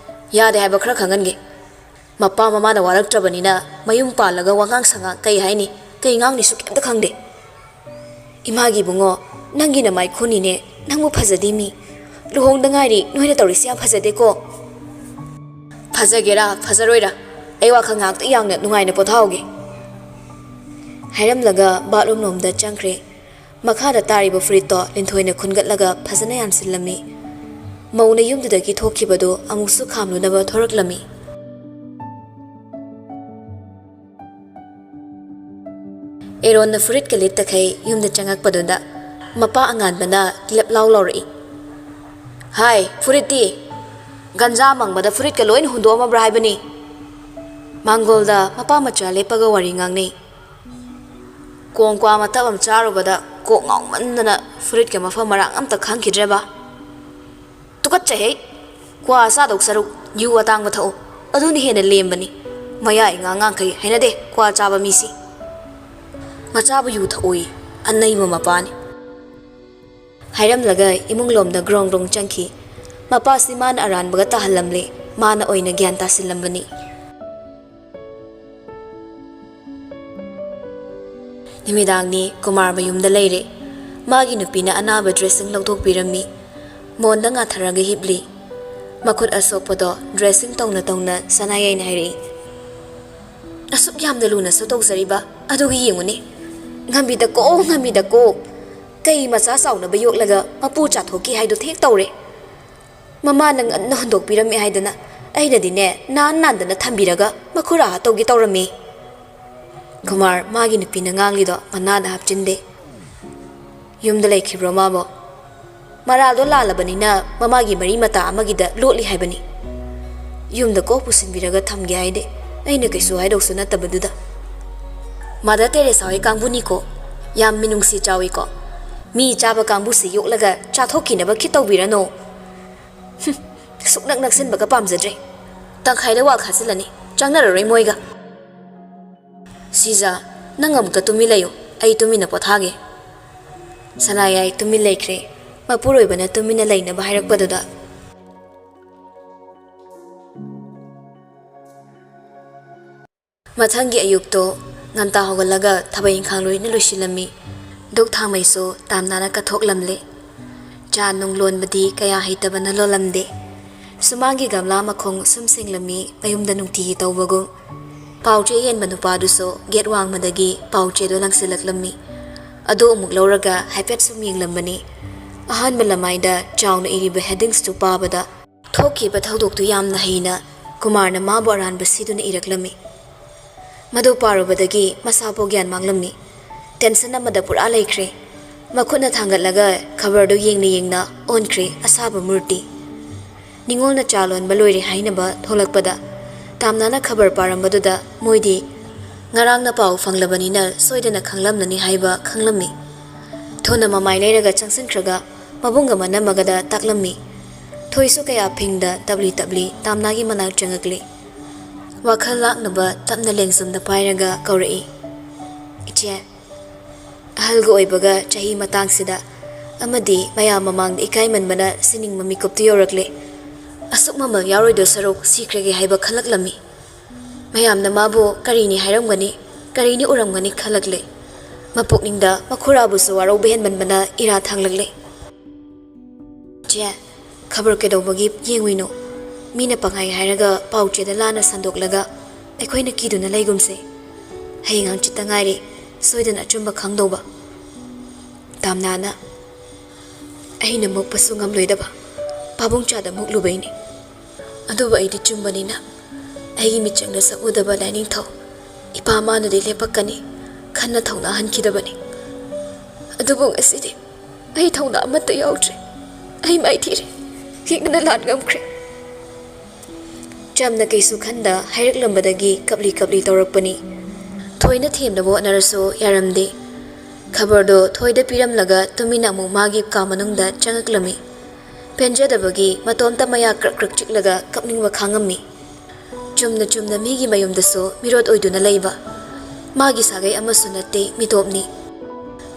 ꯌꯥꯗꯦ ꯍꯥꯏꯕ ꯈꯔ ꯈꯪꯍꯟꯒꯦ꯫ ꯃꯄꯥ ꯃꯃꯥꯅ ꯋꯥꯔꯛꯇ꯭ꯔꯕꯅꯤꯅ ꯃꯌꯨꯝ ꯄꯥꯜꯂꯒ ꯋꯥꯉꯥꯡ ꯁꯉꯥꯡ ꯀꯩ ꯍꯥꯏꯅꯤ, ꯀꯩ ꯉꯥꯡꯅꯤꯁꯨ ꯀꯩꯝꯇ ꯈꯪꯗꯦ꯫ ꯏꯃꯥꯒꯤ ꯏꯕꯨꯡꯉꯣ, ꯅꯪꯒꯤ ꯅꯃꯥꯏꯈꯨꯅꯤꯅꯦ, ꯅꯪꯕꯨ ꯐꯖꯗꯦ ꯃꯤ꯫ ꯂꯨꯍꯣꯡꯗ ꯉꯥꯏꯔꯤ, ꯅꯣꯏꯅ ꯇꯧꯔꯤꯁꯤ ꯌꯥꯝ ꯐꯖꯗꯦꯀꯣ꯫" "ꯐꯖꯒꯦꯔꯥ ꯐꯖꯔꯣꯏꯔꯥ, ꯑꯩ ꯋꯥꯈꯜ ꯉꯥꯏꯍꯥꯛꯇ ꯌꯥꯡꯅ ꯅꯨꯡꯉꯥꯏꯅ ꯄꯣꯊꯥꯍꯧꯒꯦ꯫" ꯍꯥꯏꯔꯝꯂꯒ ꯕꯥꯠꯔꯨꯝ ꯂꯣꯝꯗ ꯆꯪꯈ꯭ꯔꯦ꯫ ꯃꯈꯥꯗ ꯇꯥꯔꯤꯕ ꯐꯨꯔꯤꯠꯇꯣ ꯂꯤꯟꯊꯣꯏꯅ ꯈꯨꯟꯒꯠꯂꯒ ꯐꯖꯅ ꯌꯥꯟꯁꯤꯜꯂꯝꯃꯤ꯫ ꯃꯧꯅ ꯌꯨꯝꯗꯨꯗꯒꯤ ꯊꯣꯛꯈꯤꯕꯗꯨ ꯑꯃꯨꯛꯁꯨ ꯈꯥꯝꯂꯨꯅꯕ ꯊꯣꯔꯛꯂꯝꯃꯤ꯫ ꯑꯦꯔꯣꯟꯅ ꯐꯨꯔꯤꯠꯀ ꯂꯤꯠꯇꯈꯩ ꯌꯨꯝꯗ ꯆꯪꯉꯛꯄꯗꯨꯗ ꯃꯄꯥ ꯑꯉꯥꯟꯕꯅ ꯂꯦꯞ ꯂꯥꯎ ꯂꯥꯎꯔꯛꯏ꯫ "ꯍꯥꯏ, ꯐꯨꯔꯤꯠꯇꯤ? ꯒꯟꯖꯥ ꯃꯪꯕꯗ ꯐꯨꯔꯤꯠꯀ ꯂꯣꯏꯅ ꯍꯨꯟꯗꯣꯛꯑꯝꯃꯕ꯭ꯔꯥ ꯍꯥꯏꯕꯅꯤ?" ꯃꯥꯡꯒꯣꯜꯗ ꯃꯄꯥ ꯃꯆꯥ ꯂꯦꯞꯄꯒ ꯋꯥꯔꯤ ꯉꯥꯡꯅꯩ꯫ ꯀꯣꯡ ꯀ꯭ꯋꯥ ꯃꯇꯞ ꯑꯃ ꯆꯥꯔꯨꯕꯗ ꯀꯣꯛ ꯉꯥꯎꯃꯟꯗꯅ ꯐꯨꯔꯤꯠꯀ ꯃꯐꯝ ꯃꯔꯥꯡ ꯑꯝꯇ ꯈꯪꯈꯤꯗ꯭ꯔꯦꯕ꯫ "ꯇꯨꯀꯠꯆꯩꯍꯦ! ꯀ꯭ꯋꯥ ꯆꯥꯗꯧ ꯁꯔꯨꯛ ꯌꯨ ꯑꯇꯥꯡꯕ ꯊꯛꯎ, ꯑꯗꯨꯅ ꯍꯦꯟꯅ ꯂꯦꯝꯕꯅꯤ꯫ ꯃꯌꯥ ꯏꯉꯥꯡ ꯉꯥꯡꯈꯩ ꯍꯩꯅꯗꯦ ꯀ꯭ꯋꯥ ꯆꯥꯕ ꯃꯤꯁꯤ꯫ ꯃꯆꯥꯕꯨ ꯌꯨ ꯊꯛꯎꯏ, ꯑꯅꯩꯕ ꯃꯄꯥꯅꯤ"꯫ ꯍꯥꯏꯔꯝꯂꯒ ꯏꯃꯨꯡ ꯂꯣꯝꯗ ꯒ꯭ꯔꯣꯡ ꯒ꯭ꯔꯣꯡ ꯆꯪꯈꯤ꯫ ꯃꯄꯥꯁꯤ ꯃꯥꯅ ꯑꯔꯥꯟꯕꯒ ꯇꯥꯍꯜꯂꯝꯂꯦ, ꯃꯥꯅ ꯑꯣꯏꯅ ꯒ꯭ꯌꯥꯟ ꯇꯥꯁꯤꯜꯂꯝꯕꯅꯤ꯫ ꯅꯨꯃꯤꯗꯥꯡꯅꯤ, ꯀꯨꯃꯥꯔ ꯃꯌꯨꯝꯗ ꯂꯩꯔꯦ꯫ ꯃꯥꯒꯤ ꯅꯨꯄꯤꯅ ꯑꯅꯥꯕ ꯗ꯭ꯔꯦꯁꯤꯡ ꯂꯧꯊꯣꯛꯄꯤꯔꯝꯃꯤ꯫ ꯃꯣꯟꯗ ꯉꯥꯊꯔꯒ ꯍꯤꯞꯂꯤ꯫ ꯃꯈꯨꯠ ꯑꯁꯣꯛꯄꯗꯣ ꯗ꯭ꯔꯦꯁꯤꯡ ꯇꯧꯅ ꯇꯧꯅ ꯁꯅꯥꯌꯥꯏꯅ ꯍꯥꯏꯔꯛꯏ꯫ "ꯑꯁꯨꯛ ꯌꯥꯝꯅ ꯂꯨꯅꯁꯨ ꯇꯧꯖꯔꯤꯕ ꯑꯗꯨꯒꯤ ꯌꯦꯡꯉꯨꯅꯦ꯫ ꯉꯝꯕꯤꯗꯀꯣ, ꯉꯝꯕꯤꯗꯀꯣ꯫ ꯀꯩ ꯃꯆꯥ ꯆꯥꯎꯅꯕ ꯌꯣꯛꯂꯒ ꯃꯄꯨ ꯆꯥꯊꯣꯛꯈꯤ ꯍꯥꯏꯗꯣ ꯊꯦꯛ ꯇꯧꯔꯦ꯫ ꯃꯃꯥꯅ ꯉꯟꯅ ꯍꯨꯟꯗꯣꯛꯄꯤꯔꯝꯃꯦ ꯍꯥꯏꯗꯅ ꯑꯩꯅꯗꯤꯅꯦ ꯅꯥꯟ ꯅꯥꯟꯗꯅ ꯊꯝꯕꯤꯔꯒ ꯃꯈꯨꯔꯥ ꯇꯧꯒꯦ ꯇꯧꯔꯝꯃꯤ"꯫ ꯀꯨꯃꯥꯔ ꯃꯥꯒꯤ ꯅꯨꯄꯤꯅ ꯉꯥꯡꯂꯤꯗꯣ ꯃꯅꯥꯗ ꯍꯥꯞꯆꯤꯟꯗꯦ꯫ "ꯌꯨꯝꯗ ꯂꯩꯈꯤꯕ꯭ꯔꯣ ꯃꯥꯕꯣ? ꯃꯔꯥꯜꯗꯣ ꯂꯥꯜꯂꯕꯅꯤꯅ ꯃꯃꯥꯒꯤ ꯃꯔꯤ ꯃꯇꯥ ꯑꯃꯒꯤꯗ ꯂꯣꯠꯂꯤ ꯍꯥꯏꯕꯅꯤ꯫ ꯌꯨꯝꯗ ꯀꯣꯛ ꯄꯨꯁꯤꯟꯕꯤꯔꯒ ꯊꯝꯒꯦ ꯍꯥꯏꯗꯦ, ꯑꯩꯅ ꯀꯩꯁꯨ ꯍꯥꯏꯗꯧꯁꯨ ꯅꯠꯇꯕꯗꯨꯗ꯫ ꯃꯥꯗꯔ ꯇꯦꯔꯦꯁꯥ ꯍꯣꯏ ꯀꯥꯡꯕꯨꯅꯤꯀꯣ, ꯌꯥꯝ ꯃꯤꯅꯨꯡꯁꯤ ꯆꯥꯎꯏꯀꯣ꯫ ꯃꯤ ꯆꯥꯕ ꯀꯥꯡꯕꯨꯁꯤ ꯌꯣꯛꯂꯒ ꯆꯥꯊꯣꯛꯈꯤꯅꯕ ꯈꯤꯠ ꯇꯧꯕꯤꯔꯅꯨ"꯫ "ꯍꯨꯝ, ꯁꯨꯛꯅꯛ ꯅꯛꯁꯤꯟꯕꯒ ꯄꯥꯝꯖꯗ꯭ꯔꯦ꯫ ꯇꯪꯈꯥꯏꯗ ꯋꯥꯜ ꯈꯥꯖꯤꯜꯂꯅꯤ, ꯆꯪꯅꯔꯔꯣꯏ ꯃꯣꯏꯒ"꯫ "ꯁꯤꯖꯥ, ꯅꯪ ꯑꯃꯨꯛꯇ ꯇꯨꯃꯤꯟ ꯂꯩꯌꯨ, ꯑꯩ ꯇꯨꯃꯤꯟꯅ ꯄꯣꯊꯥꯒꯦ"꯫ ꯁꯅꯥꯌꯥꯏ ꯇꯨꯃꯤꯟ ꯂꯩꯈ꯭ꯔꯦ꯫ ꯃꯄꯨꯔꯣꯏꯕꯅ ꯇꯨꯃꯤꯟꯅ ꯂꯩꯅꯕ ꯍꯥꯏꯔꯛꯄꯗꯨꯗ꯫ ꯃꯊꯪꯒꯤ ꯑꯌꯨꯛꯇꯣ ꯉꯟꯇꯥ ꯍꯧꯒꯠꯂꯒ ꯊꯕꯛ ꯏꯪꯈꯥꯡ ꯂꯣꯏꯅ ꯂꯣꯏꯁꯤꯜꯂꯝꯃꯤ꯫ ꯙꯨꯛ ꯊꯥꯎꯃꯩꯁꯨ ꯇꯥꯝꯅꯥꯅ ꯀꯠꯊꯣꯛꯂꯝꯂꯦ꯫ ꯆꯥ ꯅꯨꯡ ꯂꯣꯟꯕꯗꯤ ꯀꯌꯥ ꯍꯩꯇꯕꯅ ꯂꯣꯜꯂꯝꯗꯦ꯫ ꯁꯨꯃꯥꯡꯒꯤ ꯒꯝꯂꯥ ꯃꯈꯣꯡ ꯁꯨꯝ ꯁꯦꯡꯂꯝꯃꯤ, ꯃꯌꯨꯝꯗ ꯅꯨꯡꯇꯤꯒꯤ ꯇꯧꯕꯒꯨꯝ꯫ ꯄꯥꯎ ꯆꯦ ꯌꯦꯟꯕ ꯅꯨꯄꯥꯗꯨꯁꯨ ꯒꯦꯠ ꯋꯥꯡꯃꯗꯒꯤ ꯄꯥꯎ ꯆꯦꯗꯣ ꯂꯪꯁꯤꯜꯂꯛꯂꯝꯃꯤ꯫ ꯑꯗꯨ ꯑꯃꯨꯛ ꯂꯧꯔꯒ ꯍꯥꯏꯐꯦꯠ ꯁꯨꯝ ꯌꯦꯡꯂꯝꯕꯅꯤ꯫ ꯑꯍꯥꯟꯕ ꯂꯃꯥꯏꯗ ꯆꯥꯎꯅ ꯏꯔꯤꯕ headingsꯇꯨ ꯄꯥꯕꯗ ꯊꯣꯛꯈꯤꯕ ꯊꯧꯗꯣꯛꯇꯨ ꯌꯥꯝꯅ ꯍꯩꯅ ꯀꯨꯃꯥꯔꯅ ꯃꯥꯕꯨ ꯑꯔꯥꯟꯕ ꯁꯤꯗꯨꯅ ꯏꯔꯛꯂꯝꯃꯤ꯫ ꯃꯗꯨ ꯄꯥꯔꯨꯕꯗꯒꯤ ꯃꯁꯥ ꯐꯥꯎ ꯒ꯭ꯌꯥꯟ ꯃꯥꯡꯂꯝꯃꯤ꯫ Tension ꯑꯃꯗ ꯄꯨꯔꯥ ꯂꯩꯈ꯭ꯔꯦ꯫ ꯃꯈꯨꯠꯅ ꯊꯥꯡꯒꯠꯂꯒ ꯈꯕꯔꯗꯨ ꯌꯦꯡꯅ ꯌꯦꯡꯅ ꯑꯣꯟꯈ꯭ꯔꯦ ꯑꯁꯥꯕ ꯃꯨꯔꯇꯤ꯫ ꯅꯤꯉꯣꯜꯅ ꯆꯥ ꯂꯣꯟꯕ ꯂꯣꯏꯔꯦ ꯍꯥꯏꯅꯕ ꯊꯣꯛꯂꯛꯄꯗ ꯇꯥꯝꯅꯥꯅ ꯈꯕꯔ ꯄꯥꯔꯝꯕꯗꯨꯗ ꯃꯣꯏꯗꯤ ꯉꯔꯥꯡꯅ ꯄꯥꯎ ꯐꯪꯂꯕꯅꯤꯅ ꯁꯣꯏꯗꯅ ꯈꯪꯂꯝꯂꯅꯤ ꯍꯥꯏꯕ ꯈꯪꯂꯝꯃꯤ꯫ ꯊꯨꯅ ꯃꯃꯥꯏ ꯂꯩꯔꯒ ꯆꯪꯁꯤꯟꯈ꯭ꯔꯒ ꯃꯕꯨꯡꯒ ꯃꯅꯝꯃꯒꯗ ꯇꯥꯛꯂꯝꯃꯤ꯫ ꯊꯣꯏꯁꯨ ꯀꯌꯥ ꯐꯤꯡꯗ ꯇꯞꯂꯤ ꯇꯞꯂꯤ ꯇꯥꯝꯅꯥꯒꯤ ꯃꯅꯥꯛ ꯆꯪꯉꯛꯂꯤ꯫ ꯋꯥꯈꯜ ꯂꯥꯛꯅꯕ ꯇꯞꯅ ꯂꯦꯡꯖꯨꯝꯗ ꯄꯥꯏꯔꯒ ꯀꯧꯔꯛꯏ, "ꯏꯆꯦ!" ꯑꯍꯜꯒ ꯑꯣꯏꯕꯒ ꯆꯍꯤ ꯃꯇꯥꯡꯁꯤꯗ ꯑꯃꯗꯤ ꯃꯌꯥꯝ ꯃꯃꯥꯡꯗ ꯏꯀꯥꯏꯃꯟꯕꯅ ꯁꯤꯅꯤꯡꯕ ꯃꯤꯀꯨꯞꯇꯨ ꯌꯧꯔꯛꯂꯦ꯫ ꯑꯁꯨꯛ ꯃꯃꯜ ꯌꯥꯎꯔꯣꯏꯗꯣꯏ ꯁꯔꯨꯛ ꯁꯤꯈ꯭ꯔꯒꯦ ꯍꯥꯏꯕ ꯈꯜꯂꯛꯂꯝꯃꯤ꯫ ꯃꯌꯥꯝꯅ ꯃꯥꯕꯨ ꯀꯔꯤꯅꯤ ꯍꯥꯏꯔꯝꯒꯅꯤ, ꯀꯔꯤꯅꯤ ꯎꯔꯝꯒꯅꯤ ꯈꯜꯂꯛꯂꯦ꯫ ꯃꯄꯨꯛꯅꯤꯡꯗ ꯃꯈꯨꯔꯥꯕꯨꯁꯨ ꯋꯥꯔꯧꯕ ꯍꯦꯟꯃꯟꯕꯅ ꯏꯔꯥ ꯊꯥꯡꯂꯛꯂꯦ꯫ "ꯆꯦ, ꯈꯕꯔ ꯀꯩꯗꯧꯕꯒꯤ ꯌꯦꯡꯉꯨꯏꯅꯣ? ꯃꯤꯅ ꯄꯪꯍꯥꯏ ꯍꯥꯏꯔꯒ ꯄꯥꯎ ꯆꯦꯗ ꯂꯥꯟꯅ ꯁꯟꯗꯣꯛꯂꯒ ꯑꯩꯈꯣꯏꯅ ꯀꯤꯗꯨꯅ ꯂꯩꯒꯨꯝꯁꯦ꯫ ꯍꯌꯦꯡ ꯍꯪꯆꯤꯠꯇ ꯉꯥꯏꯔꯦ ꯁꯣꯏꯗꯅ ꯑꯆꯨꯝꯕ ꯈꯪꯗꯧꯕ꯫" ꯇꯥꯝꯅꯥꯅ, "ꯑꯩꯅ ꯃꯨꯛꯄꯁꯨ ꯉꯝꯂꯣꯏꯗꯕ ꯄꯥꯕꯨꯡ ꯆꯥꯗ ꯃꯨꯛꯂꯨꯕꯩꯅꯤ꯫ ꯑꯗꯨꯕꯨ ꯑꯩꯗꯤ ꯆꯨꯝꯕꯅꯤꯅ ꯑꯩꯒꯤ ꯃꯤꯠꯆꯪꯗ ꯁꯛꯎꯗꯕ ꯂꯥꯏꯅꯤꯡꯊꯧ ꯏꯄꯥ ꯃꯥꯅꯗꯤ ꯂꯦꯞꯄꯛꯀꯅꯤ ꯈꯟꯅ ꯊꯧꯅꯥ ꯍꯟꯈꯤꯗꯕꯅꯤ꯫ ꯑꯗꯨꯕꯨ ꯉꯁꯤꯗꯤ ꯑꯩ ꯊꯧꯅꯥ ꯑꯃꯠꯇ ꯌꯥꯎꯗ꯭ꯔꯦ꯫ ꯑꯩ ꯃꯥꯏꯊꯤꯔꯦ꯫ ꯌꯦꯛꯅꯅ ꯂꯥꯟ ꯉꯝꯈ꯭ꯔꯦ꯫" ꯆꯝꯅ ꯀꯩꯁꯨ ꯈꯟꯗ ꯍꯥꯏꯔꯛꯂꯝꯕꯗꯒꯤ ꯀꯞꯂꯤ ꯀꯞꯂꯤ ꯇꯧꯔꯛꯄꯅꯤ꯫ ꯊꯣꯏꯅ ꯊꯦꯝꯅꯕ ꯍꯣꯠꯅꯔꯁꯨ ꯌꯥꯔꯝꯗꯦ꯫ ꯈꯕꯔꯗꯣ ꯊꯣꯏꯗ ꯄꯤꯔꯝꯂꯒ ꯇꯨꯃꯤꯟꯅ ꯑꯃꯨꯛ ꯃꯥꯒꯤ ꯀꯥ ꯃꯅꯨꯡꯗ ꯆꯪꯉꯛꯂꯝꯃꯤ꯫ ꯄꯦꯟꯖꯗꯕꯒꯤ ꯃꯇꯣꯝꯇ ꯃꯌꯥ ꯀ꯭ꯔꯛ ꯀ꯭ꯔꯛ ꯆꯤꯛꯂꯒ ꯀꯞꯅꯤꯡꯕ ꯈꯥꯡꯉꯝꯃꯤ꯫ ꯆꯨꯝꯅ ꯆꯨꯝꯅ ꯃꯤꯒꯤ ꯃꯌꯨꯝꯗꯁꯨ ꯃꯤꯔꯣꯠ ꯑꯣꯏꯗꯨꯅ ꯂꯩꯕ꯫ ꯃꯥꯒꯤ ꯁꯥꯒꯩ ꯑꯃꯁꯨ ꯅꯠꯇꯦ, ꯃꯤꯇꯣꯞꯅꯤ꯫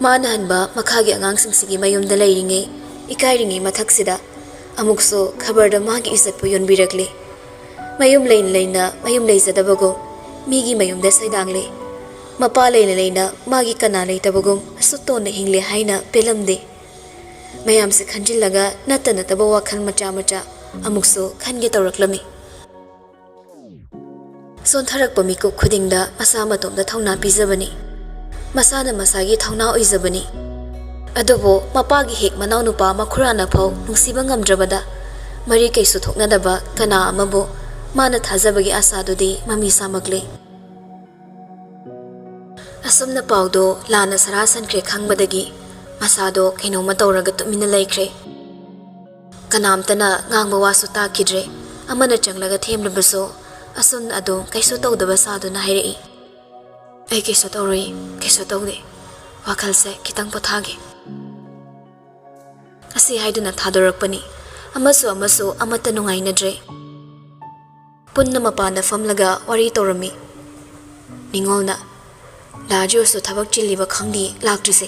ꯃꯥꯅ ꯍꯟꯕ ꯃꯈꯥꯒꯤ ꯑꯉꯥꯡꯁꯤꯡꯁꯤꯒꯤ ꯃꯌꯨꯝꯗ ꯂꯩꯔꯤꯉꯩ, ꯏꯀꯥꯏꯔꯤꯉꯩ ꯃꯊꯛꯁꯤꯗ ꯑꯃꯨꯛꯁꯨ ꯈꯕꯔꯗ ꯃꯥꯒꯤ ꯏꯖꯠꯄꯨ ꯌꯣꯟꯕꯤꯔꯛꯂꯦ꯫ ꯃꯌꯨꯝ ꯂꯩꯅ ꯂꯩꯅ ꯃꯌꯨꯝ ꯂꯩꯖꯗꯕꯒꯨꯝ ꯃꯤꯒꯤ ꯃꯌꯨꯝꯗ ꯁꯩꯗꯥꯡꯂꯦ꯫ ꯃꯄꯥ ꯂꯩꯅ ꯂꯩꯅ ꯃꯥꯒꯤ ꯀꯅꯥ ꯂꯩꯇꯕꯒꯨꯝ ꯑꯁꯨꯛ ꯇꯣꯟꯅ ꯍꯤꯡꯂꯦ ꯍꯥꯏꯅ ꯄꯦꯜꯂꯝꯗꯦ꯫ ꯃꯌꯥꯝꯁꯦ ꯈꯟꯖꯤꯜꯂꯒ ꯅꯠꯇ ꯅꯠꯇꯕ ꯋꯥꯈꯜ ꯃꯆꯥ ꯃꯆꯥ ꯑꯃꯨꯛꯁꯨ ꯈꯟꯒꯦ ꯇꯧꯔꯛꯂꯝꯃꯤ꯫ ꯁꯣꯟꯊꯔꯛꯄ ꯃꯤꯀꯨꯞ ꯈꯨꯗꯤꯡꯗ ꯃꯁꯥ ꯃꯇꯣꯝꯇ ꯊꯧꯅꯥ ꯄꯤꯖꯕꯅꯤ꯫ ꯃꯁꯥꯅ ꯃꯁꯥꯒꯤ ꯊꯧꯅꯥ ꯑꯣꯏꯖꯕꯅꯤ꯫ ꯑꯗꯨꯕꯨ ꯃꯄꯥꯒꯤ ꯍꯦꯛ ꯃꯅꯥꯎꯅꯨꯄꯥ ꯃꯈꯨꯔꯥꯅ ꯐꯥꯎ ꯅꯨꯡꯁꯤꯕ ꯉꯝꯗ꯭ꯔꯕꯗ, ꯃꯔꯤ ꯀꯩꯁꯨ ꯊꯣꯛꯅꯗꯕ ꯀꯅꯥ ꯑꯃꯕꯨ ꯃꯥꯅ ꯊꯥꯖꯕꯒꯤ ꯑꯥꯁꯥꯗꯨꯗꯤ ꯃꯃꯤ ꯁꯥꯃꯛꯂꯦ꯫ ꯑꯁꯨꯝꯅ ꯄꯥꯎꯗꯣ ꯂꯥꯟꯅ ꯁꯔꯥ ꯁꯟꯈ꯭ꯔꯦ ꯈꯪꯕꯗꯒꯤ ꯃꯁꯥꯗꯣ ꯀꯩꯅꯣꯝꯃ ꯇꯧꯔꯒ ꯇꯨꯃꯤꯟꯅ ꯂꯩꯈ꯭ꯔꯦ꯫ ꯀꯅꯥꯝꯇꯅ ꯉꯥꯡꯕ ꯋꯥꯁꯨ ꯇꯥꯈꯤꯗ꯭ꯔꯦ꯫ ꯑꯃꯅ ꯆꯪꯂꯒ ꯊꯦꯝꯂꯕꯁꯨ ꯑꯁꯨꯝꯅ ꯑꯗꯨꯝ ꯀꯩꯁꯨ ꯇꯧꯗꯕ ꯁꯥꯗꯨꯅ ꯍꯥꯏꯔꯛꯏ, "ꯑꯩ ꯀꯩꯁꯨ ꯇꯧꯔꯣꯏ, ꯀꯩꯁꯨ ꯇꯧꯗꯦ꯫ ꯋꯥꯈꯜꯁꯦ ꯈꯤꯇꯪ ꯄꯣꯊꯥꯒꯦ"꯫ ꯑꯁꯤ ꯍꯥꯏꯗꯨꯅ ꯊꯥꯗꯣꯔꯛꯄꯅꯤ꯫ ꯑꯃꯁꯨ ꯑꯃꯁꯨ ꯑꯃꯠꯇ ꯅꯨꯡꯉꯥꯏꯅꯗ꯭ꯔꯦ꯫ ꯄꯨꯟꯅ ꯃꯄꯥꯟꯗ ꯐꯝꯂꯒ ꯋꯥꯔꯤ ꯇꯧꯔꯝꯃꯤ꯫ ꯅꯤꯉꯣꯜꯅ, "ꯗꯥ ꯖꯣꯁꯇꯣ ꯊꯕꯛ ꯆꯤꯜꯂꯤꯕ ꯈꯪꯗꯦ, ꯂꯥꯛꯇ꯭ꯔꯤꯁꯦ"꯫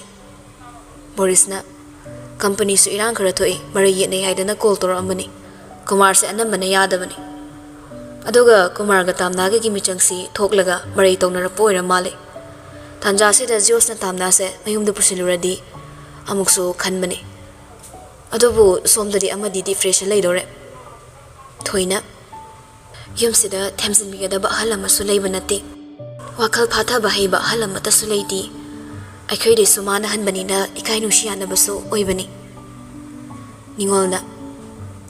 ꯕꯣꯔꯤꯁꯅ, "ꯀꯝꯄꯅꯤꯁꯨ ꯏꯔꯥꯡ ꯈꯔ ꯊꯣꯛꯏ, ꯃꯔꯩ ꯌꯦꯠꯅꯩ ꯍꯥꯏꯗꯅ ꯀꯣꯜ ꯇꯧꯔꯛꯑꯝꯕꯅꯤ꯫ ꯀꯨꯃꯥꯔꯁꯦ ꯑꯅꯝꯕꯅ ꯌꯥꯗꯕꯅꯤ꯫ ꯑꯗꯨꯒ ꯀꯨꯃꯥꯔꯒ ꯇꯥꯝꯅꯥꯒꯒꯤ ꯃꯤꯆꯪꯁꯤ ꯊꯣꯛꯂꯒ ꯃꯔꯩ ꯇꯧꯅꯔꯛꯄ ꯑꯣꯏꯔ ꯃꯥꯜꯂꯦ꯫ ꯇꯥꯟꯖꯥꯁꯤꯗ ꯖꯣꯁꯅ ꯇꯥꯝꯅꯥꯁꯦ ꯃꯌꯨꯝꯗ ꯄꯨꯁꯤꯜꯂꯨꯔꯗꯤ ꯑꯃꯨꯛꯁꯨ ꯈꯟꯕꯅꯤ꯫ ꯑꯗꯨꯕꯨ ꯁꯣꯝꯗꯗꯤ ꯑꯃꯗꯤ ꯗꯤꯄ꯭ꯔꯦꯁꯟ ꯂꯩꯗꯧꯔꯦ"꯫ ꯊꯣꯏꯅ, "ꯌꯨꯝꯁꯤꯗ ꯊꯦꯝꯖꯤꯟꯕꯤꯒꯗꯕ ꯑꯍꯜ ꯑꯃꯁꯨ ꯂꯩꯕ ꯅꯠꯇꯦ꯫ ꯋꯥꯈꯜ ꯐꯥꯊꯕ ꯍꯩꯕ ꯑꯍꯜ ꯑꯃꯠꯇꯁꯨ ꯂꯩꯇꯦ꯫ ꯑꯩꯈꯣꯏꯗꯩꯁꯨ ꯃꯥꯅ ꯍꯟꯕꯅꯤꯅ ꯏꯀꯥꯏ ꯅꯨꯡꯁꯤ ꯌꯥꯅꯕꯁꯨ ꯑꯣꯏꯕꯅꯤ"꯫ ꯅꯤꯉꯣꯜꯅ,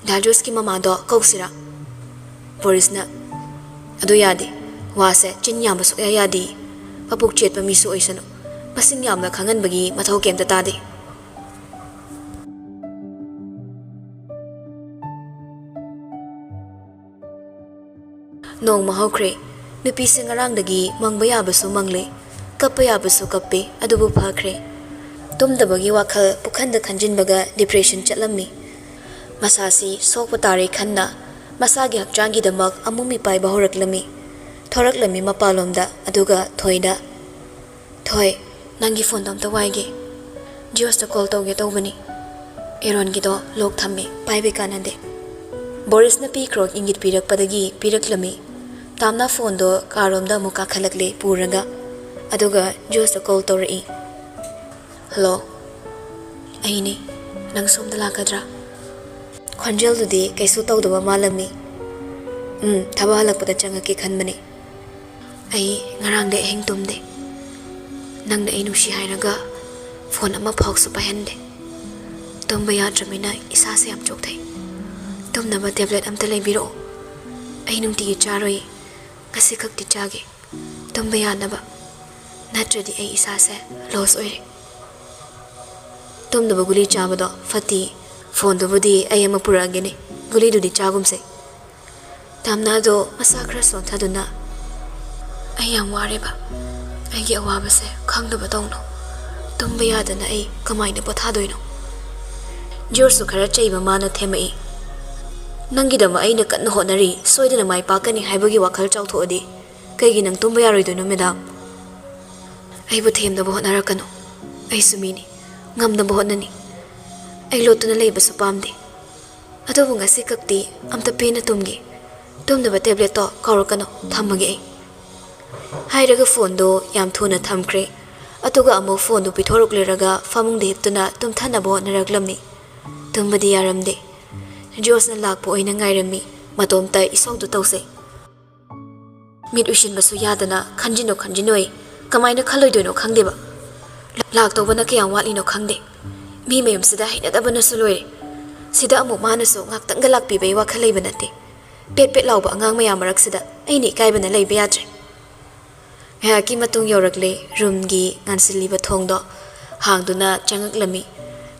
"ꯗꯥ ꯖꯣꯁꯀꯤ ꯃꯃꯥꯗꯣ ꯀꯧꯁꯤꯔꯥ?" ꯕꯣꯔꯤꯁꯅ, "ꯑꯗꯨ ꯌꯥꯗꯦ꯫ ꯋꯥꯁꯦ ꯆꯤꯟ ꯌꯥꯝꯕ ꯁꯨꯛꯌꯥ ꯌꯥꯗꯦ꯫ ꯃꯄꯨꯛ ꯆꯦꯠꯄ ꯃꯤꯁꯨ ꯑꯣꯏꯁꯅꯨ꯫ ꯃꯁꯤꯡ ꯌꯥꯝꯅ ꯈꯪꯍꯟꯕꯒꯤ ꯃꯊꯧ ꯀꯩꯝꯇ ꯇꯥꯗꯦ"꯫ ꯅꯣꯡꯃ ꯍꯧꯈ꯭ꯔꯦ꯫ ꯅꯨꯄꯤꯁꯦ ꯉꯔꯥꯡꯗꯒꯤ ꯃꯪꯕ ꯌꯥꯕꯁꯨ ꯃꯪꯂꯦ, ꯀꯞꯄ ꯌꯥꯕꯁꯨ ꯀꯞꯄꯦ, ꯑꯗꯨꯕꯨ ꯐꯈ꯭ꯔꯦ꯫ ꯇꯨꯝꯗꯕꯒꯤ ꯋꯥꯈꯜ ꯄꯨꯈꯟꯗ ꯈꯟꯖꯤꯟꯕꯒ ꯗꯤꯄ꯭ꯔꯦꯁꯟ ꯆꯠꯂꯝꯃꯤ꯫ ꯃꯁꯥꯁꯤ ꯁꯣꯛꯄ ꯇꯥꯔꯦ ꯈꯟꯅ ꯃꯁꯥꯒꯤ ꯍꯛꯆꯥꯡꯒꯤꯗꯃꯛ ꯑꯃꯨꯛ ꯃꯤꯄꯥꯏꯕ ꯍꯧꯔꯛꯂꯝꯃꯤ꯫ ꯊꯣꯔꯛꯂꯝꯃꯤ ꯃꯄꯥꯟꯂꯣꯝꯗ, ꯑꯗꯨꯒ ꯊꯣꯏꯗ, "ꯊꯣꯏ, ꯅꯪꯒꯤ ꯐꯣꯟꯗꯣ ꯑꯝꯇ ꯋꯥꯏꯒꯦ꯫ ꯖꯤꯑꯣꯁꯇ ꯀꯣꯜ ꯇꯧꯒꯦ ꯇꯧꯕꯅꯤ꯫ ꯑꯦꯔꯣꯟꯒꯤꯗꯣ ꯂꯣꯛ ꯊꯝꯃꯦ, ꯄꯥꯏꯕꯩ ꯀꯥꯟꯅꯗꯦ"꯫ ꯕꯣꯔꯤꯁꯅ ꯄꯤꯈ꯭ꯔꯣ ꯏꯪꯒꯤꯠ ꯄꯤꯔꯛꯄꯗꯒꯤ ꯄꯤꯔꯛꯂꯝꯃꯤ꯫ ꯇꯥꯝꯅꯥ ꯐꯣꯟꯗꯣ ꯀꯥꯔꯣꯝꯗ ꯑꯃꯨꯛ ꯀꯥꯈꯠꯂꯛꯂꯦ ꯄꯨꯔꯒ, ꯑꯗꯨꯒ ꯖꯤꯑꯣꯁꯇ ꯀꯣꯜ ꯇꯧꯔꯛꯏ꯫ "ꯍꯜꯂꯣ, ꯑꯩꯅꯦ, ꯅꯪ ꯁꯣꯝꯗ ꯂꯥꯛꯀꯗ꯭ꯔꯥ?" ꯈꯣꯟꯖꯦꯜꯗꯨꯗꯤ ꯀꯩꯁꯨ ꯇꯧꯗꯕ ꯃꯥꯜꯂꯝꯃꯤ꯫ "ꯎꯝ, ꯊꯕꯛ ꯍꯜꯂꯛꯄꯗ ꯆꯪꯉꯛꯀꯦ ꯈꯟꯕꯅꯦ꯫ ꯑꯩ ꯉꯔꯥꯡꯗꯩ ꯑꯍꯤꯡ ꯇꯨꯝꯗꯦ꯫ ꯅꯪꯅ ꯑꯩ ꯅꯨꯡꯁꯤ ꯍꯥꯏꯔꯒ ꯐꯣꯟ ꯑꯃꯐꯥꯎꯁꯨ ꯄꯥꯏꯍꯟꯗꯦ꯫ ꯇꯨꯝꯕ ꯌꯥꯗ꯭ꯔꯕꯅꯤꯅ ꯏꯁꯥꯁꯦ ꯌꯥꯝ ꯆꯣꯛꯊꯩ꯫ ꯇꯨꯝꯅꯕ ꯇꯦꯕ꯭ꯂꯦꯠ ꯑꯝꯇ ꯂꯩꯕꯤꯔꯛꯑꯣ꯫ ꯑꯩ ꯅꯨꯡꯇꯤꯒꯤ ꯆꯥꯔꯣꯏ, ꯉꯁꯤ ꯈꯛꯇꯤ ꯆꯥꯒꯦ꯫ ꯇꯨꯝꯕ ꯌꯥꯅꯕ, ꯅꯠꯇ꯭ꯔꯗꯤ ꯑꯩ ꯏꯁꯥꯁꯦ ꯂꯣꯁ ꯑꯣꯏꯔꯦ꯫ ꯇꯨꯝꯅꯕ ꯒꯨꯂꯤ ꯆꯥꯕꯗꯣ ꯐꯠꯇꯦ꯫ ꯐꯣꯟꯗꯨꯕꯨꯗꯤ ꯑꯩ ꯑꯃ ꯄꯨꯔꯛꯑꯒꯦꯅꯦ, ꯒꯨꯂꯤꯗꯨꯗꯤ ꯆꯥꯒꯨꯝꯁꯦ꯫ ꯇꯥꯝꯅꯥꯗꯣ ꯃꯁꯥ ꯈꯔ ꯁꯣꯟꯊꯗꯨꯅ, "ꯑꯩ ꯌꯥꯝ ꯋꯥꯔꯦꯕ, ꯑꯩꯒꯤ ꯑꯋꯥꯕꯁꯦ ꯈꯪꯗꯕ ꯇꯧꯅꯣ꯫ ꯇꯨꯝꯕ ꯌꯥꯗꯅ ꯑꯩ ꯀꯃꯥꯏꯅ ꯄꯣꯊꯥꯗꯣꯏꯅꯣ?" ꯖꯣꯔꯖꯁꯨ ꯈꯔ ꯆꯩꯕ ꯃꯥꯅ ꯊꯦꯝꯃꯛꯏ꯫ "ꯅꯪꯒꯤꯗꯃꯛ ꯑꯩꯅ ꯀꯟꯅ ꯍꯣꯠꯅꯔꯤ, ꯁꯣꯏꯗꯅ ꯃꯥꯏ ꯄꯥꯛꯀꯅꯤ ꯍꯥꯏꯕꯒꯤ ꯋꯥꯈꯜ ꯆꯥꯎꯊꯣꯛꯑꯗꯤ ꯀꯩꯒꯤ ꯅꯪ ꯇꯨꯝꯕ ꯌꯥꯔꯣꯏꯗꯣꯏꯅꯣ, ꯃꯦꯗꯥꯝ?" "ꯑꯩꯕꯨ ꯊꯦꯝꯅꯕ ꯍꯣꯠꯅꯔꯛꯀꯅꯨ, ꯑꯩꯁꯨ ꯃꯤꯅꯤ, ꯉꯝꯅꯕ ꯍꯣꯠꯅꯅꯤ꯫ ꯑꯩ ꯂꯣꯠꯇꯨꯅ ꯂꯩꯕꯁꯨ ꯄꯥꯝꯗꯦ꯫ ꯑꯗꯨꯕꯨ ꯉꯁꯤ ꯈꯛꯇꯤ ꯑꯝꯇ ꯄꯦꯟꯅ ꯇꯨꯝꯒꯦ꯫ ꯇꯨꯝꯅꯕ ꯇꯦꯕ꯭ꯂꯦꯠꯇꯣ ꯀꯥꯎꯔꯛꯀꯅꯨ, ꯊꯝꯃꯒꯦ ꯑꯩ꯫" ꯍꯥꯏꯔꯒ ꯐꯣꯟꯗꯣ ꯌꯥꯝ ꯊꯨꯅ ꯊꯝꯈ꯭ꯔꯦ꯫ ꯑꯗꯨꯒ ꯑꯃꯨꯛ ꯐꯣꯟꯗꯨ ꯄꯤꯊꯣꯔꯛꯂꯨꯔꯒ ꯐꯃꯨꯡꯗ ꯍꯤꯞꯇꯨꯅ ꯇꯨꯝꯊꯅꯕ ꯍꯣꯠꯅꯔꯛꯂꯝꯃꯤ꯫ ꯇꯨꯝꯕꯗꯤ ꯌꯥꯔꯝꯗꯦ꯫ ꯖꯣꯔꯖꯅ ꯂꯥꯛꯄ ꯑꯣꯏꯅ ꯉꯥꯏꯔꯝꯃꯤ꯫ ꯃꯇꯣꯝꯇ ꯏꯁꯧꯗꯨ ꯇꯧꯁꯦ꯫ ꯃꯤꯠ ꯎꯏꯁꯤꯟꯕꯁꯨ ꯌꯥꯗꯅ ꯈꯟꯖꯤꯟꯅꯣ ꯈꯟꯖꯤꯟꯅꯣꯌꯦ꯫ ꯀꯃꯥꯏꯅ ꯈꯜꯂꯣꯏꯗꯣꯏꯅꯣ ꯈꯪꯗꯦꯕ꯫ ꯂꯥꯛꯇꯧꯕꯅ ꯀꯌꯥꯝ ꯋꯥꯠꯂꯤꯅꯣ ꯈꯪꯗꯦ꯫ ꯃꯤ ꯃꯌꯨꯝꯁꯤꯗ ꯍꯩꯅꯗꯕꯅꯁꯨ ꯂꯣꯏꯔꯦ꯫ ꯁꯤꯗ ꯑꯃꯨꯛ ꯃꯥꯅꯁꯨ ꯉꯥꯛꯇꯪꯒ ꯂꯥꯛꯄꯤꯕꯒꯤ ꯋꯥꯈꯜ ꯂꯩꯕ ꯅꯠꯇꯦ꯫ ꯄꯦꯠ ꯄꯦꯠ ꯂꯥꯎꯕ ꯑꯉꯥꯡ ꯃꯌꯥꯝ ꯃꯔꯛꯁꯤꯗ ꯑꯩꯅ ꯏꯀꯥꯏꯕꯅ ꯂꯩꯕ ꯌꯥꯗ꯭ꯔꯦ꯫ ꯉꯥꯏꯍꯥꯛꯀꯤ ꯃꯇꯨꯡ ꯌꯧꯔꯛꯂꯦ꯫ ꯔꯨꯝꯒꯤ ꯉꯥꯟꯁꯤꯜꯂꯤꯕ ꯊꯣꯡꯗꯣ ꯍꯥꯡꯗꯨꯅ ꯆꯪꯉꯛꯂꯝꯃꯤ꯫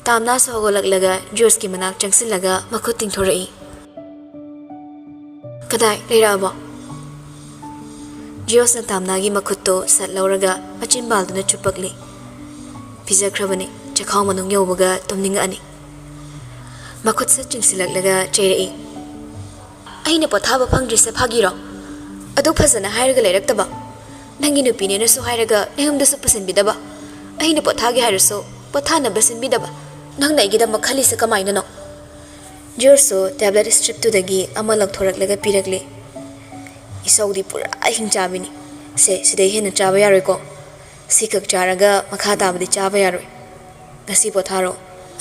ꯇꯥꯝꯅꯥꯁꯨ ꯍꯧꯒꯠꯂꯛꯂꯒ ꯖꯣꯔꯖꯀꯤ ꯃꯅꯥꯛ ꯆꯪꯁꯤꯜꯂꯒ ꯃꯈꯨꯠ ꯇꯤꯡꯊꯣꯔꯛꯏ꯫ "ꯀꯗꯥꯏ ꯂꯩꯔꯛꯑꯕꯣ?" ꯖꯣꯔꯖꯅ ꯇꯥꯝꯅꯥꯒꯤ ꯃꯈꯨꯠꯇꯣ ꯁꯠ ꯂꯧꯔꯒ ꯃꯆꯤꯟꯕꯥꯜꯗꯨꯅ ꯆꯨꯞꯄꯛꯂꯤ꯫ "ꯄꯤꯖꯈ꯭ꯔꯕꯅꯤ, ꯆꯈꯥꯎ ꯃꯅꯨꯡ ꯌꯧꯕꯒ ꯇꯨꯝꯅꯤꯡꯉꯛꯑꯅꯤ꯫" ꯃꯈꯨꯠ ꯁꯠ ꯆꯤꯡꯁꯤꯜꯂꯛꯂꯒ ꯆꯩꯔꯛꯏ꯫ "ꯑꯩꯅ ꯄꯣꯊꯥꯕ ꯐꯪꯗ꯭ꯔꯤꯁꯦ ꯐꯥꯒꯤꯔꯣ? ꯑꯗꯨ ꯐꯖꯅ ꯍꯥꯏꯔꯒ ꯂꯩꯔꯛꯇꯕ? ꯅꯪꯒꯤ ꯅꯨꯄꯤꯅꯦꯅꯁꯨ ꯍꯥꯏꯔꯒ ꯅꯌꯨꯝꯗꯁꯨ ꯄꯨꯁꯤꯟꯕꯤꯗꯕ? ꯑꯩꯅ ꯄꯣꯊꯥꯒꯦ ꯍꯥꯏꯔꯁꯨ ꯄꯣꯊꯥꯅꯕ ꯁꯤꯟꯕꯤꯗꯕ? ꯅꯪꯅ ꯑꯩꯒꯤꯗꯃꯛ ꯈꯜꯂꯤꯁꯦ ꯀꯃꯥꯏꯅꯅꯣ?" ꯖꯣꯔꯖꯁꯨ ꯇꯦꯕ꯭ꯂꯦꯠ ꯁ꯭ꯇ꯭ꯔꯤꯞꯇꯨꯗꯒꯤ ꯑꯃ ꯂꯧꯊꯣꯔꯛꯂꯒ ꯄꯤꯔꯛꯂꯦ꯫ "ꯏꯁꯧꯗꯤ ꯄꯨꯔꯥ ꯑꯍꯤꯡ ꯆꯥꯕꯤꯅꯤ꯫ ꯁꯦ, ꯁꯤꯗꯩ ꯍꯦꯟꯅ ꯆꯥꯕ ꯌꯥꯔꯣꯏꯀꯣ꯫ ꯁꯤꯈꯛ ꯆꯥꯔꯒ ꯃꯈꯥ ꯇꯥꯕꯗꯤ ꯆꯥꯕ ꯌꯥꯔꯣꯏ꯫ ꯉꯁꯤ ꯄꯣꯊꯥꯔꯣ꯫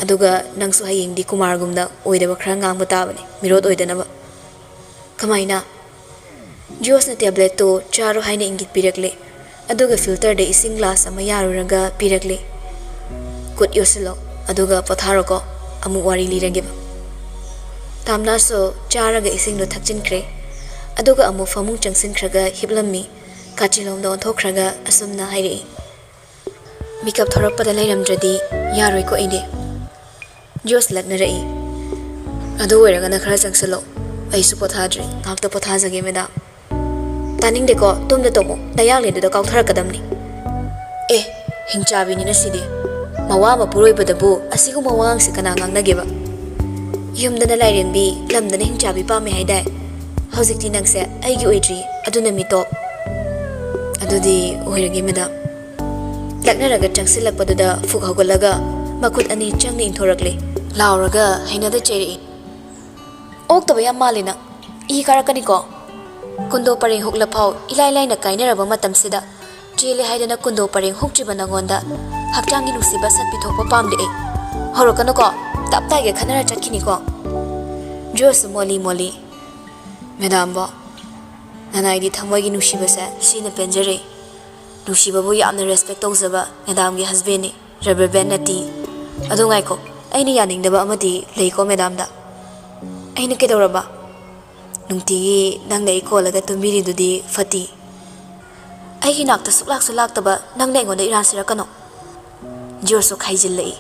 ꯑꯗꯨꯒ ꯅꯪꯁꯨ ꯍꯌꯦꯡꯗꯤ ꯀꯨꯃꯥꯔꯒꯨꯝꯅ ꯑꯣꯏꯗꯕ ꯈꯔ ꯉꯥꯡꯕ ꯇꯥꯕꯅꯤ, ꯃꯤꯔꯣꯠ ꯑꯣꯏꯗꯅꯕ꯫" "ꯀꯃꯥꯏꯅ?" ꯖꯣꯔꯖꯅ ꯇꯦꯕ꯭ꯂꯦꯠꯇꯨ ꯆꯥꯔꯣ ꯍꯥꯏꯅ ꯏꯪꯒꯤꯠ ꯄꯤꯔꯛꯂꯦ꯫ ꯑꯗꯨꯒ ꯐꯤꯜꯇꯔꯗ ꯏꯁꯤꯡ ꯒ꯭ꯂꯥꯁ ꯑꯃ ꯌꯥꯔꯨꯔꯒ ꯄꯤꯔꯛꯂꯦ꯫ ꯈꯨꯠ ꯌꯣꯠꯁꯤꯜꯂꯣ, ꯑꯗꯨꯒ ꯄꯣꯊꯥꯔꯣꯀꯣ, ꯑꯃꯨꯛ ꯋꯥꯔꯤ ꯂꯤꯔꯒꯦꯕ꯫ ꯇꯥꯝꯅꯥꯁꯨ ꯆꯥꯔꯒ ꯏꯁꯤꯡꯗꯣ ꯊꯛꯆꯤꯟꯈ꯭ꯔꯦ, ꯑꯗꯨꯒ ꯑꯃꯨꯛ ꯐꯃꯨꯡ ꯆꯪꯁꯤꯟꯈ꯭ꯔꯒ ꯍꯤꯞꯂꯝꯃꯤ꯫ ꯀꯥꯆꯤꯟꯂꯣꯝꯗ ꯑꯣꯟꯊꯣꯛꯈ꯭ꯔꯒ ꯑꯁꯨꯝꯅ ꯍꯥꯏꯔꯛꯏ, "ꯃꯤꯀꯞ ꯊꯣꯔꯛꯄꯗ ꯂꯩꯔꯝꯗ꯭ꯔꯗꯤ ꯌꯥꯔꯣꯏꯀꯣ ꯑꯩꯗꯤ?" ꯖꯣꯁ ꯂꯛꯅꯔꯛꯏ, "ꯑꯗꯨ ꯑꯣꯏꯔꯒꯅ ꯈꯔ ꯆꯪꯁꯤꯜꯂꯣ, ꯑꯩꯁꯨ ꯄꯣꯊꯥꯗ꯭ꯔꯤ, ꯉꯥꯏꯍꯥꯛꯇ ꯄꯣꯊꯥꯖꯒꯦ ꯃꯦꯗꯥꯝ꯫" "ꯇꯥꯅꯤꯡꯗꯦꯀꯣ, ꯇꯨꯝꯗ ꯇꯨꯝꯃꯣ, ꯅꯌꯥꯡꯂꯦꯟꯗꯨꯗ ꯀꯥꯎꯊꯔꯛꯀꯗꯝꯅꯤ꯫" "ꯑꯦ, ꯍꯤꯡꯆꯥꯕꯤꯅꯤꯅ ꯁꯤꯗꯤ, ꯃꯋꯥ ꯃꯄꯨꯔꯣꯏꯕꯗꯕꯨ ꯑꯁꯤꯒꯨꯝꯕ ꯋꯥꯉꯥꯡꯁꯦ ꯀꯅꯥ ꯉꯥꯡꯅꯒꯦꯕ? ꯌꯨꯝꯗꯅ ꯂꯥꯏꯔꯦꯝꯕꯤ, ꯂꯝꯗꯅ ꯍꯤꯡꯆꯥꯕꯤ ꯄꯥꯝꯃꯦ ꯍꯥꯏꯗꯥꯏ? ꯍꯧꯖꯤꯛꯇꯤ ꯅꯪꯁꯦ ꯑꯩꯒꯤ ꯑꯣꯏꯗ꯭ꯔꯤ, ꯑꯗꯨꯅ ꯃꯤꯇꯣꯞ꯫" "ꯑꯗꯨꯗꯤ ꯑꯣꯏꯔꯒꯦ ꯃꯦꯗꯥꯝ꯫" ꯂꯛꯅꯔꯒ ꯆꯪꯁꯤꯜꯂꯛꯄꯗꯨꯗ ꯐꯨꯛ ꯍꯧꯒꯠꯂꯒ ꯃꯈꯨꯠ ꯑꯅꯤ ꯆꯪꯅ ꯏꯟꯊꯣꯔꯛꯂꯦ꯫ ꯂꯥꯎꯔꯒ ꯍꯩꯅꯗ ꯆꯩꯔꯛꯏ꯫ "ꯑꯣꯛꯇꯕ ꯌꯥꯝ ꯃꯥꯜꯂꯤ ꯅꯪ꯫ ꯏ ꯀꯥꯔꯛꯀꯅꯤꯀꯣ꯫ ꯀꯨꯟꯗꯣ ꯄꯔꯦꯡ ꯍꯨꯛꯂꯐꯥꯎ ꯏꯂꯥꯏ ꯂꯥꯏꯅ ꯀꯥꯏꯅꯔꯕ ꯃꯇꯝꯁꯤꯗ, ꯆꯦꯜꯂꯦ ꯍꯥꯏꯗꯅ ꯀꯨꯟꯗꯣ ꯄꯔꯦꯡ ꯍꯨꯛꯇ꯭ꯔꯤꯕ ꯅꯉꯣꯟꯗ ꯍꯛꯆꯥꯡꯒꯤ ꯅꯨꯡꯁꯤꯕ ꯁꯛ ꯄꯤꯊꯣꯛꯄ ꯄꯥꯝꯗꯦ ꯑꯩ꯫ ꯍꯧꯔꯛꯀꯅꯨꯀꯣ, ꯇꯞ ꯇꯥꯏꯒ ꯈꯠꯅꯔ ꯆꯠꯈꯤꯅꯤꯀꯣ꯫" ꯖꯣꯁꯁꯨ ꯃꯣꯜꯂꯤ ꯃꯣꯜꯂꯤ, "ꯃꯦꯗꯥꯝꯕꯣ, ꯅꯅꯥꯏꯗꯤ ꯊꯃꯣꯏꯒꯤ ꯅꯨꯡꯁꯤꯕꯁꯦ ꯁꯤꯅ ꯄꯦꯟꯖꯔꯦ꯫ ꯅꯨꯡꯁꯤꯕꯕꯨ ꯌꯥꯝꯅ ꯔꯦꯁꯄꯦꯛ ꯇꯧꯖꯕ ꯃꯦꯗꯥꯝꯒꯤ ꯍꯁꯕꯦꯟꯅꯤ, ꯔꯦꯕꯔ ꯕꯦꯟ ꯅꯠꯇꯤ꯫ ꯑꯗꯨ ꯉꯥꯏꯈꯣ, ꯑꯩꯅ ꯌꯥꯅꯤꯡꯗꯕ ꯑꯃꯗꯤ ꯂꯩꯀꯣ ꯃꯦꯗꯥꯝꯗ꯫" "ꯑꯩꯅ ꯀꯩꯗꯧꯔꯕ? ꯅꯨꯡꯇꯤꯒꯤ ꯅꯪꯅ ꯑꯩ ꯀꯣꯜꯂꯒ ꯇꯨꯝꯕꯤꯔꯤꯗꯨꯗꯤ ꯐꯠꯇꯤ꯫ ꯑꯩꯒꯤ ꯅꯥꯛꯇ ꯁꯨꯛꯂꯥꯛꯁꯨ ꯂꯥꯛꯇꯕ ꯅꯪꯅ ꯑꯩꯉꯣꯟꯗ ꯏꯔꯥꯟ ꯁꯤꯔꯛꯀꯅꯣ꯫" ꯖꯣꯁꯁꯨ ꯈꯥꯏꯖꯤꯜꯂꯛꯏ꯫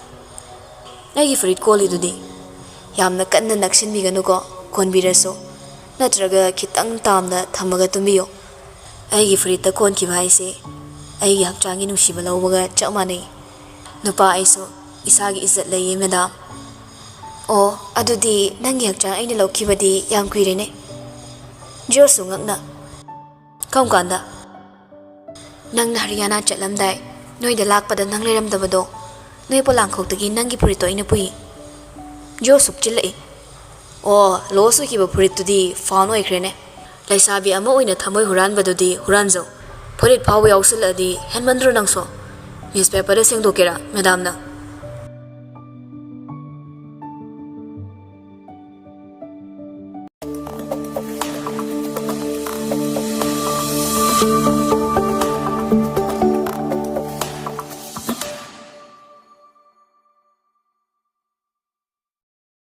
"ꯑꯩꯒꯤ ꯐꯨꯔꯤꯠ ꯀꯣꯜꯂꯤꯗꯨꯗꯤ? ꯌꯥꯝꯅ ꯀꯟꯅ ꯅꯛꯁꯤꯟꯕꯤꯒꯅꯨꯀꯣ, ꯀꯣꯟꯕꯤꯔꯁꯨ꯫ ꯅꯠꯇ꯭ꯔꯒ ꯈꯤꯇꯪ ꯇꯥꯝꯅ ꯊꯝꯃꯒ ꯇꯨꯝꯕꯤꯌꯨ꯫ ꯑꯩꯒꯤ ꯐꯨꯔꯤꯠꯇ ꯀꯣꯟꯈꯤꯕ ꯍꯥꯏꯁꯦ ꯑꯩꯒꯤ ꯍꯛꯆꯥꯡꯒꯤ ꯅꯨꯡꯁꯤꯕ ꯂꯧꯕꯒ ꯆꯞ ꯃꯥꯟꯅꯩ꯫ ꯅꯨꯄꯥ ꯑꯩꯁꯨ ꯏꯁꯥꯒꯤ ꯏꯖꯠ ꯂꯩꯌꯦ, ꯃꯦꯗꯥꯝ꯫" "ꯑꯣ, ꯑꯗꯨꯗꯤ ꯅꯪꯒꯤ ꯍꯛꯆꯥꯡ ꯑꯩꯅ ꯂꯧꯈꯤꯕꯗꯤ ꯌꯥꯝ ꯀꯨꯏꯔꯦꯅꯦ꯫" ꯖꯣꯁꯁꯨ ꯉꯛꯅ, "ꯀꯔꯝ ꯀꯥꯟꯗ?" "ꯅꯪꯅ ꯍꯔꯤꯌꯥꯅꯥ ꯆꯠꯂꯝꯗꯥꯏ, ꯅꯣꯏꯗ ꯂꯥꯛꯄꯗ ꯅꯪ ꯂꯩꯔꯝꯗꯕꯗꯣ, ꯅꯣꯏ ꯄꯣꯂꯥꯡꯈꯣꯛꯇꯒꯤ ꯅꯪꯒꯤ ꯐꯨꯔꯤꯠꯇꯣ ꯑꯩꯅ ꯄꯨꯏ꯫" ꯖꯣꯁ ꯁꯨꯛꯆꯤꯜꯂꯛꯏ꯫ "ꯑꯣ, ꯂꯣꯁ ꯑꯣꯏꯈꯤꯕ ꯐꯨꯔꯤꯠꯇꯨꯗꯤ ꯐꯥꯎꯟ ꯑꯣꯏꯈ꯭ꯔꯦꯅꯦ꯫ ꯂꯩꯁꯥꯕꯤ ꯑꯃ ꯑꯣꯏꯅ ꯊꯃꯣꯏ ꯍꯨꯔꯥꯟꯕꯗꯨꯗꯤ ꯍꯨꯔꯥꯟꯖꯧ꯫ ꯐꯨꯔꯤꯠ ꯐꯥꯎꯕ ꯌꯥꯎꯁꯤꯜꯂꯛꯑꯗꯤ ꯍꯦꯟꯃꯟꯗ꯭ꯔꯣ ꯅꯪꯁꯨ? ꯅ꯭ꯌꯨꯁꯄꯦꯄꯔꯗ ꯁꯦꯡꯗꯣꯛꯀꯦꯔꯥ, ꯃꯦꯗꯥꯝꯅ?"